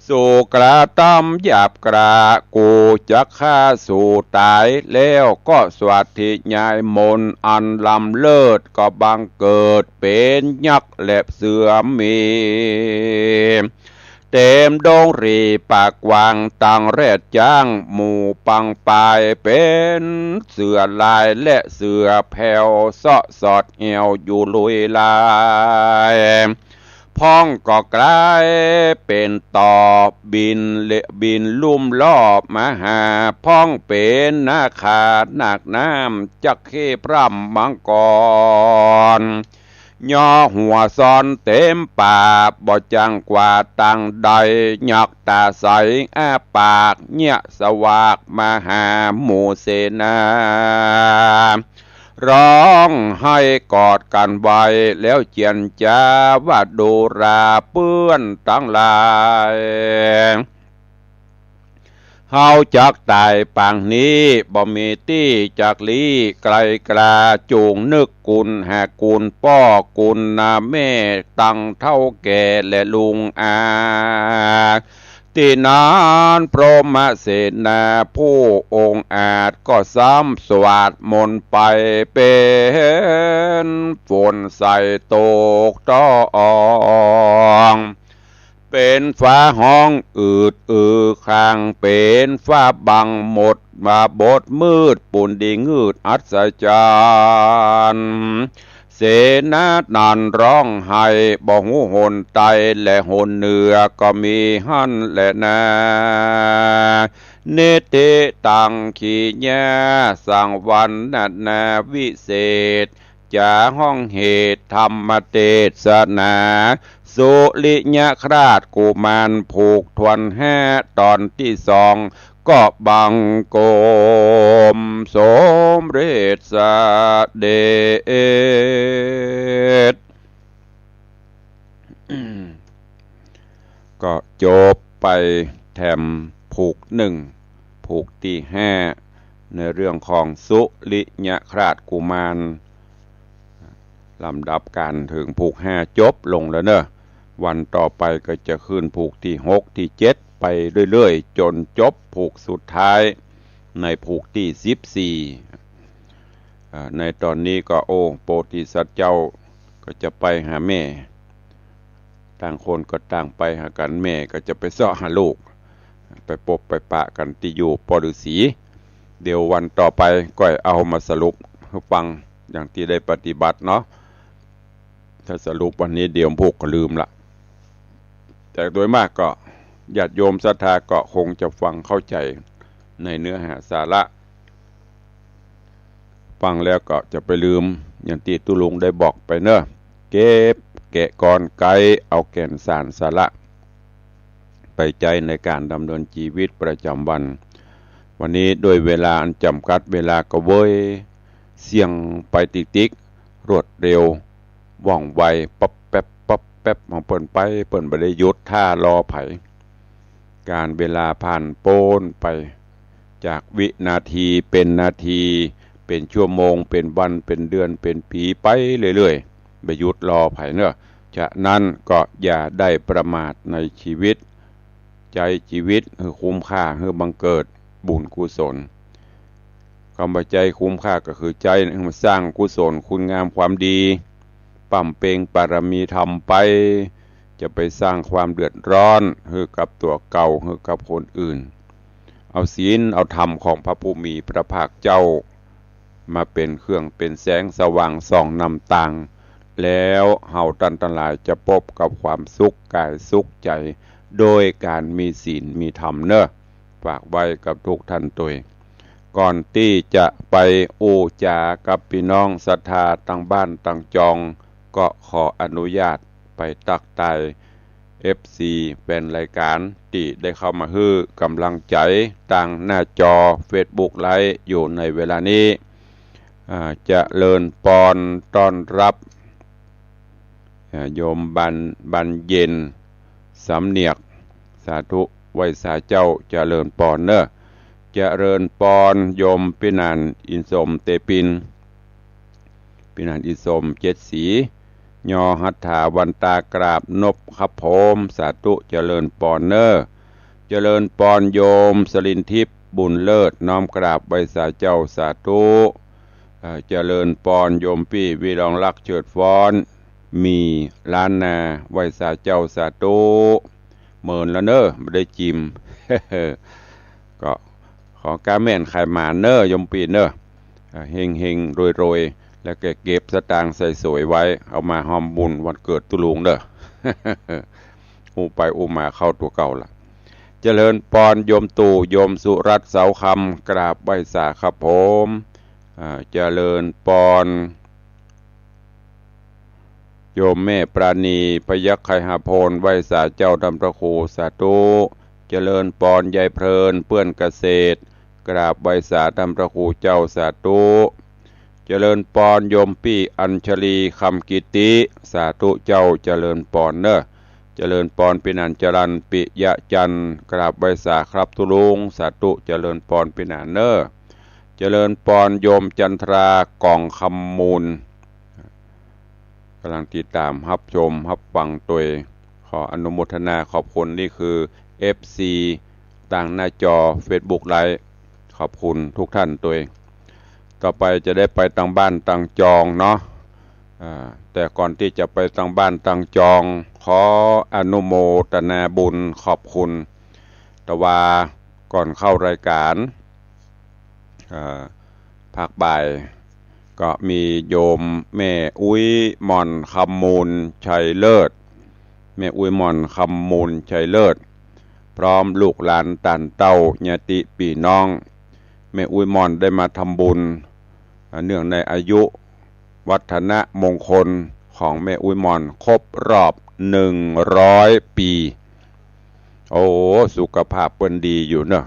สูกระตำหยาบกร้า กูจักฆ่าสูต๋าย แล้วก็สาธยายมนต์อันล้ำเลิศ ก็บังเกิดเป๋นยักษ์และเสือมี เต๋มดงหรี่ปากกว้าง ตังแรดจ๊างหมู่ปังปาย เป๋นเสือลายและเสือแผ่ว เซาะสอดแอ่วอยู่ลุยลาย พ่องก็กลายเป๋นต่อบินเล บินลุ่มลอบมาหา พ่องเป๋นนาคานาคน้ำ จักเข้พร่ำมังกร ย่อหัวซ้อนเต๋มป่า บ่จั้งกว่าตังใด ยักษ์ต๋าใสอ้าปาก เยียะสวากมาหาหมู่เสนา ฮ้องไห้กอดกั๋นไว้ แล้วเจียรจ๋าว่า ดูราเปื้อนตังหลาย เฮาจักต๋ายปางนี้ บ่มีตี้จักลี้ ไกลกล้าจุ่งนึกกุณหากุณป้อกุณนาแม่ ตังเฒ่าแก่และลุงอา ตี้นั้นพรหมเสนาผู้องอาจ ก็ซ้ำสวาทมนต์ไป เป๋นฝนใส่ตกต้อง เป๋นฟ้าฮ้องอืดอือคาง เป๋นฟ้าบังหมดมาบดมืด ปูนดีงืดอัศจรรย์ เสนานั้นฮ้องไห้ บ่ฮู้หนใต้และหนเหนือ ก็มีหั้นแลนา นิทธิตัง ขีญาสังวรรณนาวิเศษ จ๋าฮ้องเหตุธรรมเตสนา สุริยคราชกุมารผูกถ้วนห้า ต๋อนตี้สอง ก็บังคมสมเร็จเสด็จ ก็จบไปแถมผูกนึ่ง ผูกตี้ห้า ในเรื่องของสุริยคราชกุมาร ลำดับก๋านเถิงผูกห้าจบลงแล้วเนอะ วันต่อไปก็จะขึ้นผูกตี้หกตี้เจ็ดไปเรื่อยๆ จ๋นจบผูกสุดท้ายในผูกตี้สิบสี่ อ่า ในต๋อนนี้ก็ โอ้ โพธิสัตว์เจ้าก็จะไปหาแม่ ต่างคนก็ต่างไปหากั๋น แม่ก็จะไปเซาะหาลูก ไปปบไปปะกั๋นตี้อยู่ป้อฤๅษี เดี๋ยววันต่อไปก้อยเอามาสรุปหื้อฟัง อย่างตี้ได้ปฏิบัติเนาะ ถ้าสรุปวันนี้เดี๋ยวพวกก็ลืมละ แต่โดยมากก็ญาติโยมศรัทธาก็คงจะฟังเข้าใจ๋ในเนื้อหาสาระ ฟังแล้วก็จะไปลืม อย่างตี้ตุ๊ลุงได้บอกไปเนอะ เก็บแกะกลอนไกเอาแก่นสารสาระ ไปใจ๊ในก๋านดำเนินจีวิตประจ๋ำวัน วันนี้ด้วยเวลาอันจ๋ำกัด เวลาก็เว้ยเสี้ยงไปติ๊กๆ รวดเร็ว ว่องไว ป๊อบแป๊บ ป๊อบแป๊บ ของเปิ้นไป เปิ้นบ่ได้หยุดท่ารอใผ ก๋านเวลาผ่านป๊นไป จากวินาทีเป๋นนาที เป๋นชั่วโมง เป๋นวัน เป๋นเดือน เป๋นปี๋ไปเรื่อยๆ บ่หยุดรอใผเนอะ ฉะนั้นก็อย่าได้ประมาทในจีวิต ใจ๊จีวิตหื้อคุ้มค่า หื้อบังเกิดบุญกุศล กำว่าใจ๊คุ้มค่าก็คือใจ๊หื้อมาสร้างกุศลคุณงามความดี บำเพ็ญปารมีธรรมไป จะไปสร้างความเดือดร้อนหื้อกับตั๋วเก่า หื้อกับคนอื่น เอาศีลเอาธรรมของพระผู้มีพระภาคเจ้า มาเป๋นเครื่องเป๋นแสงสว่างส่องนำตาง แล้วเฮาต้านตังหลายจะปบกับความสุขก๋ายสุขใจ๋ โดยก๋านมีศีลมีธรรมเนอะ ฝากไว้กับทุกท่านตวย ก่อนตี้จะไปอู้จ๋ากับปี้น้องศรัทธาตังบ้านตังจอง ก็ขออนุญาตไปตั๊กตาย เอฟซี แฟนรายก๋านตี้ได้เข้ามาหื้อก๋ำลังใจ๋ตางหน้าจอเฟซบุ๊กไลฟ์อยู่ในเวลานี้ อ่า เจริญปอนต้อนฮับ อ่า โยมบาน บานเย็น สำเนียก สาธุ ไหว้สาเจ้า เจริญปอนเน่อ เจริญปอนโยมปี้หนานอินสมเตปิน ปี้หนานอินสมเจ็ดสี ยอหัตถาวันตากราบนบครับผม สาธุ เจริญปอนเน่อ เจริญปอนโยมสลินทิพย์บุญเลิศ น้อมกราบไหว้สาเจ้า สาธุ เอ่อ เจริญปอนโยมปี้วิรองรักเฉิดฟ้อน มีล้านนา ไหว้สาเจ้า สาธุ เมินแล้วเน่อ บ่ได้จิม ก็ขอก้าแม่นขายหมานเน่อ โยมปี้เน่อ อ่า เฮงๆ รวยๆ แล้วก็เก็บสตางค์ใส่สวยไว้ เอามาฮอมบุญวันเกิดตุ๊ลุงเน่อ อู้ไปอู้มาเข้าตั๋วเก่าละ เจริญปอนโยมตู่ โยมสุรัตน์เสาคำ กราบไหว้สาครับผม อ่า เจริญปอน โยมแม่ปราณี พยัคฆ์ไคหพล ไหว้สาเจ้าท่านพระครู สาธุ เจริญปอนยายเพลิน เปื้อนเกษตร กราบไหว้สาท่านพระครูเจ้า สาธุ เจริญปอนโยมปี้อัญชลี คำกิติ สาธุเจ้า เจริญปอนเน่อ เจริญปอนปี้หนานจรัญ ปิยะจันทร์ กราบไหว้สาครับตุ๊ลุง สาธุ เจริญปอนปี้หนานเน่อ เจริญปอนโยมจันทรา กองคำมูล ก๋ำลังติดต๋ามฮับชมฮับฟังตวย ขออนุโมทนาขอบคุณ นี่คือ เอฟซี ตางหน้าจอเฟซบุ๊กไลฟ์ ขอบคุณทุกท่านตวย ต่อไปจะได้ไปตังบ้านตังจองเนาะ อ่า แต่ก่อนตี้จะไปตังบ้านตังจอง ขออนุโมทนาบุญขอบคุณ ตะวาก่อนเข้ารายก๋าน อ่า ภาคบ่าย ก็มีโยมแม่อุ๊ยหม่อน คำมูล ชัยเลิศ แม่อุ๊ยหม่อน คำมูล ชัยเลิศ พร้อมลูกหลานต้านเต้าญาติปี้น้อง แม่อุ๊ยหม่อนได้มาทำบุญ อ่า เนื่องในอายุวัฒนมงคลของแม่อุ๊ยหม่อนครบรอบหนึ่งร้อยปี โอ้ สุขภาพเปิ้นดีอยู่เนาะ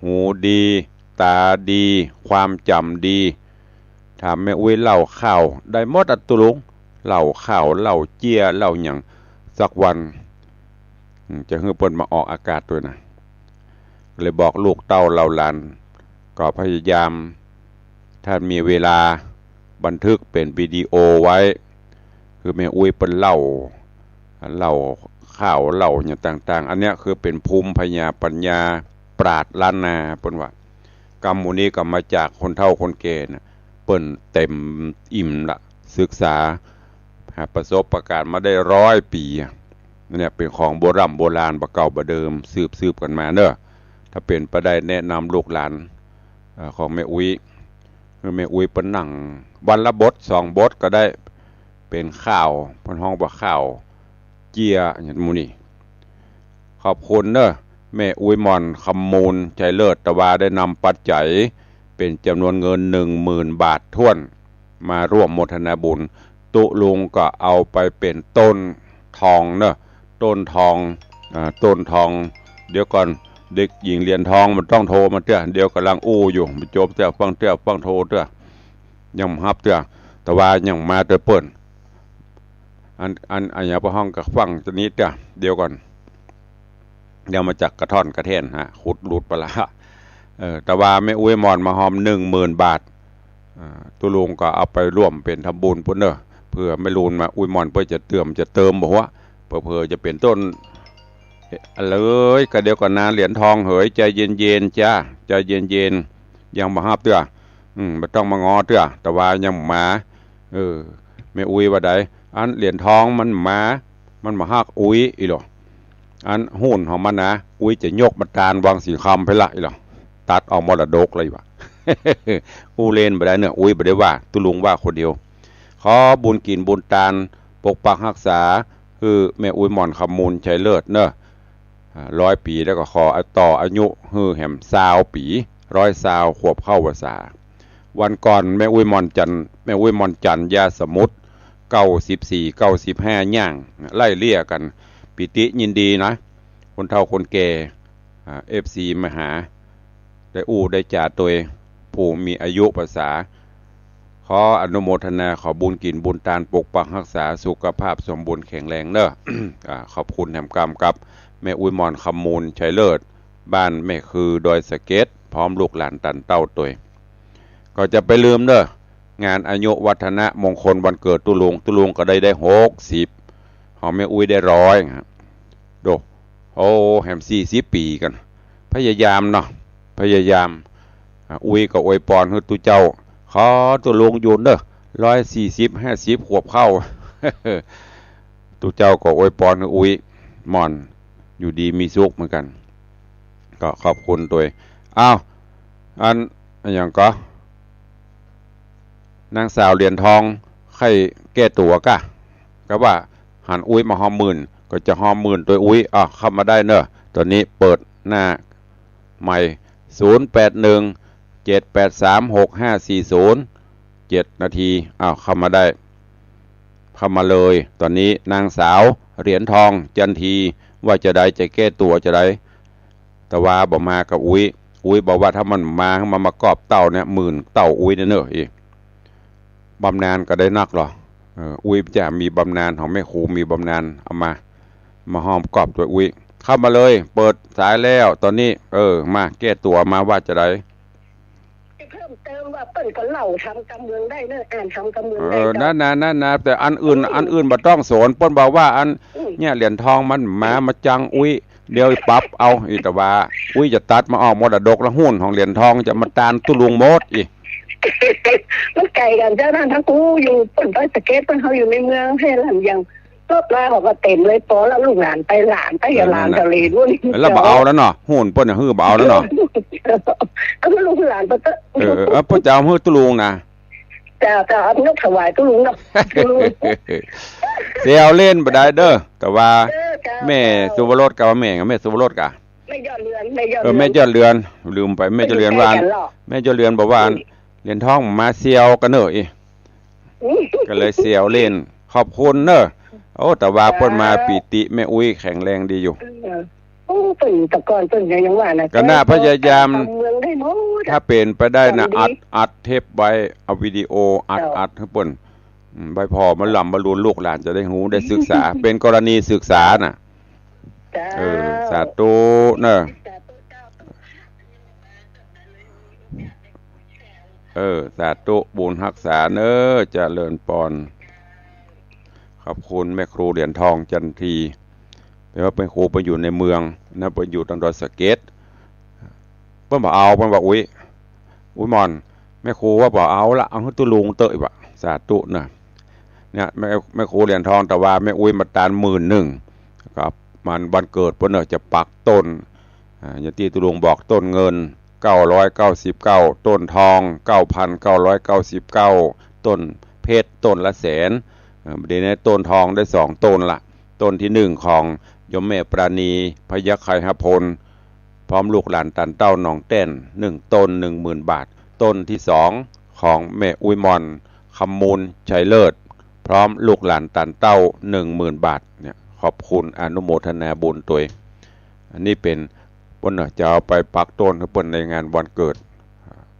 หูดี ต๋าดี ความจ๋ำดี ถามแม่อุ๊ยเล่าข่าวได้หมดอะตุ๊ลุง เล่าข่าว เล่าเจีย เล่าหยัง สักวัน อืม จะหื้อเปิ้นมาออกอากาศตวยนะ เลยบอกลูกเต้าเหล่าหลาน ก็พยายาม ถ้ามีเวลาบันทึกเป๋นวิดีโอไว้ คือแม่อุ๊ยเปิ้นเล่า เล่าข่าว เล่าหยังต่างๆ อันเนี้ยคือเป๋นภูมิปัญญา ปัญญาปราชญ์ล้านนา เปิ้นว่า กำหมู่นี้ก็มาจากคนเฒ่าคนแก่น่ะ เปิ้นเต็มอิ่มละ ศึกษา หาประสบการณ์มาได้ร้อยปี๋อะ เนี่ยเป๋นของโบร่ำโบราณบ่าเก่าบ่าเดิม สืบๆ กั๋นมาเนาะ ถ้าเป๋นไปได้แนะนำลูกหลาน เอ่อ ของแม่อุ๊ย หื้อแม่อุ๊ยเปิ้นนั่งวันละบทสองบทก็ได้ เป๋นข่าว เปิ้นฮ้องว่าข่าวเจีย หยังหมู่นี้ ขอบคุณเนาะ แม่อุ๊ยหม่อน คำมูล ชัยเลิศ ตะวาได้นำปัจจัยเป๋นจ๋ำนวนเงินหนึ่งหมื่นบาทถ้วน มาร่วมโมทนาบุญ ตุ๊ลุงก็เอาไปเป๋นต้นทองเนาะ ต้นทอง อ่า ต้นทอง เดี๋ยวก่อน เด็กหญิงเหรียญทองมันต้องโทรมาเตื้อ เดี๋ยวก่ำลังอู้อยู่ บ่จบเตื้อ ฟังเตื้อ ฟังโทรเตื้อ ยังบ่ฮับเตื้อ ตะวายังบ่มาเตื้อเปิ้น อัน อัน อันหยังบ่ฮ้องก็ฟังตะนี้เตื้อ เดี๋ยวก่อน เดี๋ยวมาจากกระท่อนกระแท่นฮะ ขุดหลุดไปละ เออ ตะวาแม่อุ๊ยหม่อนมาฮอมหนึ่งหมื่นบาท อ่า ตุ๊ลุงก็เอาไปร่วมเป๋นทำบุญปู้นเนาะ เผื่อแม่ลุนมา อุ๊ยหม่อนเปิ้นจะเติม จะเติมบ่หัว เผลอๆ จะเป๋นต้น เอ๊ะ เลย ก็เดี๋ยวก่อนนะ เหรียญทองเหย ใจเย็นๆ จ้า ใจเย็นๆ ยังบ่ฮับเตื้อ อืม บ่ต้องมาง้อเตื้อ ตะวายังบ่มา เออ แม่อุ๊ยว่าใด อันเหรียญทองมันบ่มา มันบ่ฮักอุ๊ยอี้หรอ อันหุ้นของมันนะ อุ๊ยจะยกบ่ตานวังสิงห์คำไปละอี้หรอ ตัดเอามรดกเลยว่ะ อู้เล่นบ่ได้เนาะ อุ๊ยบ่ได้ว่า ตุ๊ลุงว่าคนเดียว ขอบุญกิ๋นบุญตาน ปกปักฮักษา หื้อแม่อุ๊ยหม่อน คำมูล ชัยเลิศเนาะ อ่า ร้อยปี๋ แล้วก็ขอต่ออายุหื้อแหมซาวปี๋ ร้อยซาวขวบเข้าพรรษา วันก่อนแม่อุ๊ยหม่อนจันทร์ แม่อุ๊ยหม่อนจันทร์ ยาสมุทร เก้าสิบสี่ เก้าสิบห้า ย่าง ไล่เลี่ยกั๋น ปีติยินดีนะ คนเฒ่าคนแก่ อ่า เอฟซี มาหา ได้อู้ได้จ๋าตวย ผู้มีอายุพรรษา ขออนุโมทนา ขอบุญกิ๋นบุญตาน ปกปักฮักษา สุขภาพสมบูรณ์แข็งแรงเน่อ อ่า ขอบคุณแหมกำกับ แม่อุ๊ยหม่อน คำมูล ชัยเลิศ บ้านแม่คือ ดอยสะเก็ด พร้อมลูกหลานตันเต้าตวย ก็จะไปลืมเน่อ งานอายุวัฒนมงคลวันเกิดตุ๊ลุง ตุ๊ลุงก็ได้ ได้หกสิบ ของแม่อุ๊ยได้ร้อย ฮะ โด โอ้ แหมสี่สิบปี๋กั๋น พยายามเนาะ พยายาม อ่า อุ๊ยก็อวยปอนหื้อตุ๊เจ้า ขอตุ๊ลุงอยู่เน่อ ร้อยสี่สิบ ห้าสิบขวบเข้า ตุ๊เจ้าก็อวยปอนหื้ออุ๊ยหม่อน อยู่ดีมีสุขเหมือนกั๋น ก็ขอบคุณตวย อ้าว อัน อะหยังก็ นางสาวเหรียญทอง ใค่แก้ตั๋วก่ะ ก็ว่าหันอุ๊ยมาฮอมหมื่น ก็จะฮอมหมื่นตวยอุ๊ย อ้าว เข้ามาได้เน่อ ต๋อนนี้เปิดหน้าใหม่ ศูนย์แปดหนึ่ง เจ็ดแปดสาม หกห้าสี่ศูนย์ เจ็ดนาที อ้าว เข้ามาได้ เข้ามาเลย ต๋อนนี้นางสาวเหรียญทอง จันที ว่าจะใด จะแก้ตั๋วจะใด แต่ว่าบ่มากับอุ๊ย อุ๊ยบอกว่าถ้ามันมา มันมากอบเต้าเนี่ย หมื่นเต้าอุ๊ยเนี่ยเน่อ อี บำนาญก็ได้นักเหรอ เออ อุ๊ยจะมีบำนาญ ของแม่ครูมีบำนาญ เอามา มาฮอมกอบตวยอุ๊ย เข้ามาเลย เปิดสายแล้ว ต๋อนนี้ เออ มาแก้ตั๋วมาว่าจะใด จะเพิ่มเติมว่าเปิ้นก็เล่าธรรมกำเมืองได้เน่อ อ่านธรรมกำเมืองได้ เออ เจ้า นั่นนะ นั่นนะ แต่อันอื่น อืม อันอื่นบ่ต้องสน เปิ้นบอกว่าอัน อืม เนี่ย เหรียญทองมันมา มาจังอุ๊ย เดี๋ยวปรับเอา อีแต่ว่า อุ๊ยจะตัดมาออกมรดกและหุ้นของเหรียญทองจะมาตานตุ๊ลุงหมด อี มันไก๋กั๋นเจ้า นั่นทั้งกูอยู่เปิ้นดอยสะเก็ด เปิ้นเฮาอยู่ในเมือง แฮ่หลังยัง รถลาเขาก็เต็มเลย ปอแล้วลูกหลานไป หลานไปกับหลาน เออ นั่นน่ะ ทะเลนู่น แล้วบ่เอาแล้วเนาะ หุ้นเปิ้นน่ะหื้อบ่เอาแล้วเนาะ เอาลูกหลานไปเต๊อะ เออ เออ เปิ้นจะเอาหื้อตุ๊ลุงนะ เจ้า เจ้า เอายกถวายตุ๊ลุงเนาะ ตุ๊ลุง แซวเล่นบ่ได้เน่อ แต่ว่า เออ เจ้า แม่ เจ้า สุวรสกับแม่ แม่สุวรสกะ แม่ยอดเรือน แม่ยอด เออ เรือน แม่ยอดเรือน ลืมไป แม่ยอดเรือนว่า แม่ยอดเรือนบอกว่า อืม เหรียญทองมาแซวกั๋นเน่อ อี อืม ก็เลยแซวเล่น ขอบคุณเน่อ โอ้ แต่ว่าเปิ้นมา เจ้า ปีติ แม่อุ๊ยแข็งแรงดีอยู่ เออ โอ้ เปิ้นแต่ก่อนเปิ้นก็ยังว่านะ ก็น่าพยายาม เจ้า เมืองได้หมดอะ ถ้าเป๋นไปได้นะ อัด อัดเทปไว้ เอาวิดีโออัด เจ้า อัดหื้อเปิ้น อืม ไว้ผ่อมาหล่ำมาลูน ลูกหลานจะได้ฮู้ ได้ศึกษา เป๋นกรณีศึกษาน่ะ เจ้า เออ สาธุเน่อ เออ สาธุ บุญฮักษาเน่อ เจริญปอน ขอบคุณแม่ครูเหรียญทอง จันที แต่ว่าเปิ้นครูเปิ้นอยู่ในเมืองนะ เปิ้นอยู่ตางดอยสะเก็ด เปิ้นบ่เอา เปิ้นว่า อุ๊ย อุ๊ยหม่อน แม่ครูว่าบ่เอาละ เอาหื้อตุ๊ลุงเต๊อะ อีกว่า สาธุเน่อ เนี่ย แม่ แม่ครูเหรียญทอง แต่ว่าแม่อุ๊ยมาตานหมื่นนึ่ง ก็มันวันเกิดเปิ้นเน่อ จะปักต้น อ่า อย่างตี้ตุ๊ลุงบอก ต้นเงิน เก้าร้อยเก้าสิบเก้า ต้นทอง เก้าพันเก้าร้อยเก้าสิบเก้า ต้นเพชร ต้นละแสน เออ เดี๋ยวนี้ต้นทองได้สองต้นละ ต้นที่หนึ่งของโยมแม่ปราณี พยัคฆไคหพล พร้อมลูกหลานตันเต้าหนองแต้น หนึ่งต้น หนึ่งหมื่นบาท ต้นที่สองของแม่อุ๊ยหม่อน คำมูล ชัยเลิศ พร้อมลูกหลานตันเต้า หนึ่งหมื่นบาท เนี่ย ขอบคุณอนุโมทนาบุญตวย อันนี้เป๋น เปิ้นน่ะจะเอาไปปักต้นหื้อเปิ้นในงานวันเกิด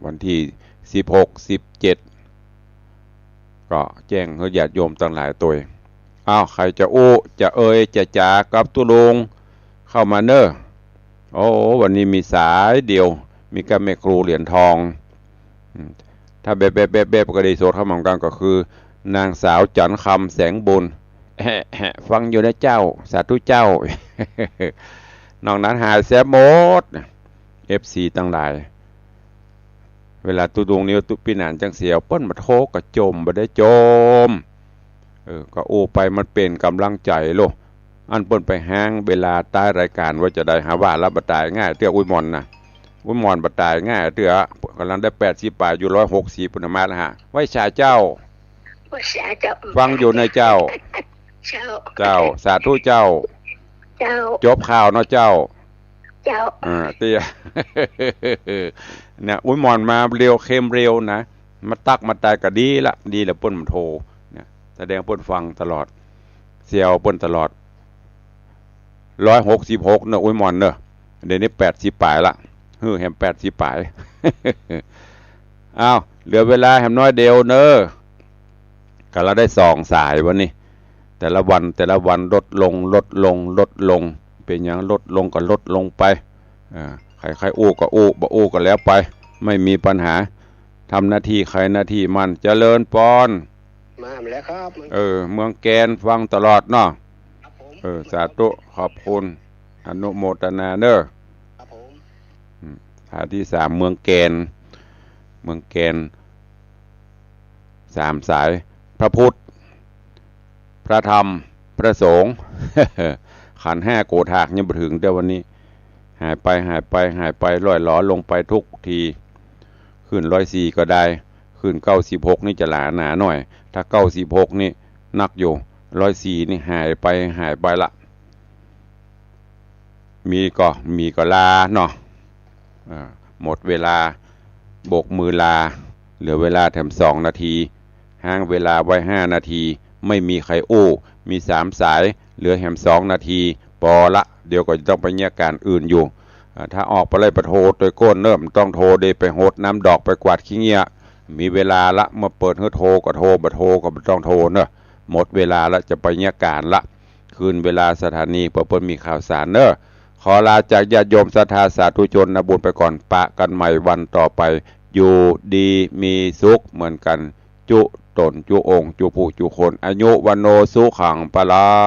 วันตี้สิบหก สิบเจ็ด ก็แจ้งหื้อญาติโยมตังหลายตวย อ้าว ใผจะอู้ จะเอ่ย จะจ๋ากับตุ๊ลุง เข้ามาเน่อ โอ้ วันนี้มีสายเดียว มีกับแม่ครูเหรียญทอง อืม ถ้าแบบ แบบ แบบ แบบก็ได้สดเข้ามาเหมือนกั๋น ก็คือ นางสาวจันทร์คำ แสงบุญ แฮะ แฮะ ฟังอยู่นะเจ้า สาธุเจ้า นอกนั้นหายแซบหมด เอฟซีตังหลาย เวลาตุ๊ลุงนี่ตุ๊ปี้หนานจังเสียว เปิ้นบ่โทรก็จ่ม บ่ได้จ่ม เออ ก็อู้ไปมันเป๋นก๋ำลังใจ๋โล อันเปิ้นไปฮ้างเวลาต้ายรายก๋านว่าจะใด หาว่าละ บ่ต๋ายง่ายเตื้อ อุ๊ยหม่อนนะ อุ๊ยหม่อนบ่ต๋ายง่ายเตื้อ ก่ำลังได้แปดสิบป๋าย อยู่ร้อยหกสิบ พุ้นน่ะ มาแล้วฮะ ไหว้สาเจ้า ไหว้สาเจ้า ฟังอยู่นะเจ้า เจ้า เจ้า สาธุเจ้า เจ้า จบข่าวเนาะเจ้า เจ้า อ่า เตี้ย เนี่ย อุ๊ยหม่อนมาเร็ว เคลมเร็วนะ มาตั๊กมาตายก็ดีละ ดีละเปิ้นโทร เนี่ย แสดงเปิ้นฟังตลอด เสี่ยวเปิ้นตลอด ร้อยหกสิบหกเนอะ อุ๊ยหม่อนเนอะ เดี๋ยวนี้แปดสิบป๋ายละ หื้อแหมแปดสิบป๋าย อ้าว เหลือเวลาแหมน้อยเดียวเนอะ ก็ละได้สองสายวันนี้ แต่ละวัน แต่ละวันลดลง ลดลง ลดลง เป๋นหยังลดลงก็ลดลงไป อ่า ใผใค่อู้ก็อู้ บ่อู้ก็แล้วไป ไม่มีปัญหา ทำหน้าตี้ใผหน้าตี้มัน เจริญปอน มาแล้วครับ เออ เมืองแกนฟังตลอดเนาะ ครับผม เออ สาธุ ขอบคุณ อนุโมทนาเนอะ ครับผม อืม สายตี้สาม เมืองแกน เมืองแกน สามสาย พระพุทธ พระธรรม พระสงฆ์ ขันธ์ห้าโกฏฐากยังบ่เถิง แต่วันนี้ หายไป หายไป หายไป ล่อยหลอลงไปทุกที ขึ้นร้อยสี่ก็ได้ ขึ้นเก้าสิบหกนี่จะหนาหนาหน่อย ถ้าเก้าสิบหกนี่หนักอยู่ ร้อยสี่นี่หายไป หายไปละ มีก็ มีก็ลาเนาะ อ่า หมดเวลา โบกมือลา เหลือเวลาแถมสองนาที ฮ้างเวลาไว้ห้านาที ไม่มีใผอู้ มีสามสาย เหลือแหมสองนาที ปอละ เดี๋ยวก็จะต้องไปเยียะก๋านอื่นอยู่ อ่า ถ้าออกไปแล้วบ่โทรตวยก้นเนิ่ม ต้องโทรเด ไปหดน้ำดอก ไปกวาดขี้เงี้ย มีเวลาละ เมื่อเปิดหื้อโทรก็โทร บ่โทรก็บ่ต้องโทรเนอะ หมดเวลาละ จะไปเยียะก๋านละ คืนเวลาสถานี เปื้อเปิ้นมีข่าวสารเนอะ ขอลาจากญาติโยมศรัทธาสาธุชนนะบุญไปก่อน ปะกั๋นใหม่วันต่อไป อยู่ดีมีสุขเหมือนกั๋น จุต๋นจุองค์ จุผู้จุคน อายุ วัณโณ สุขัง พลัง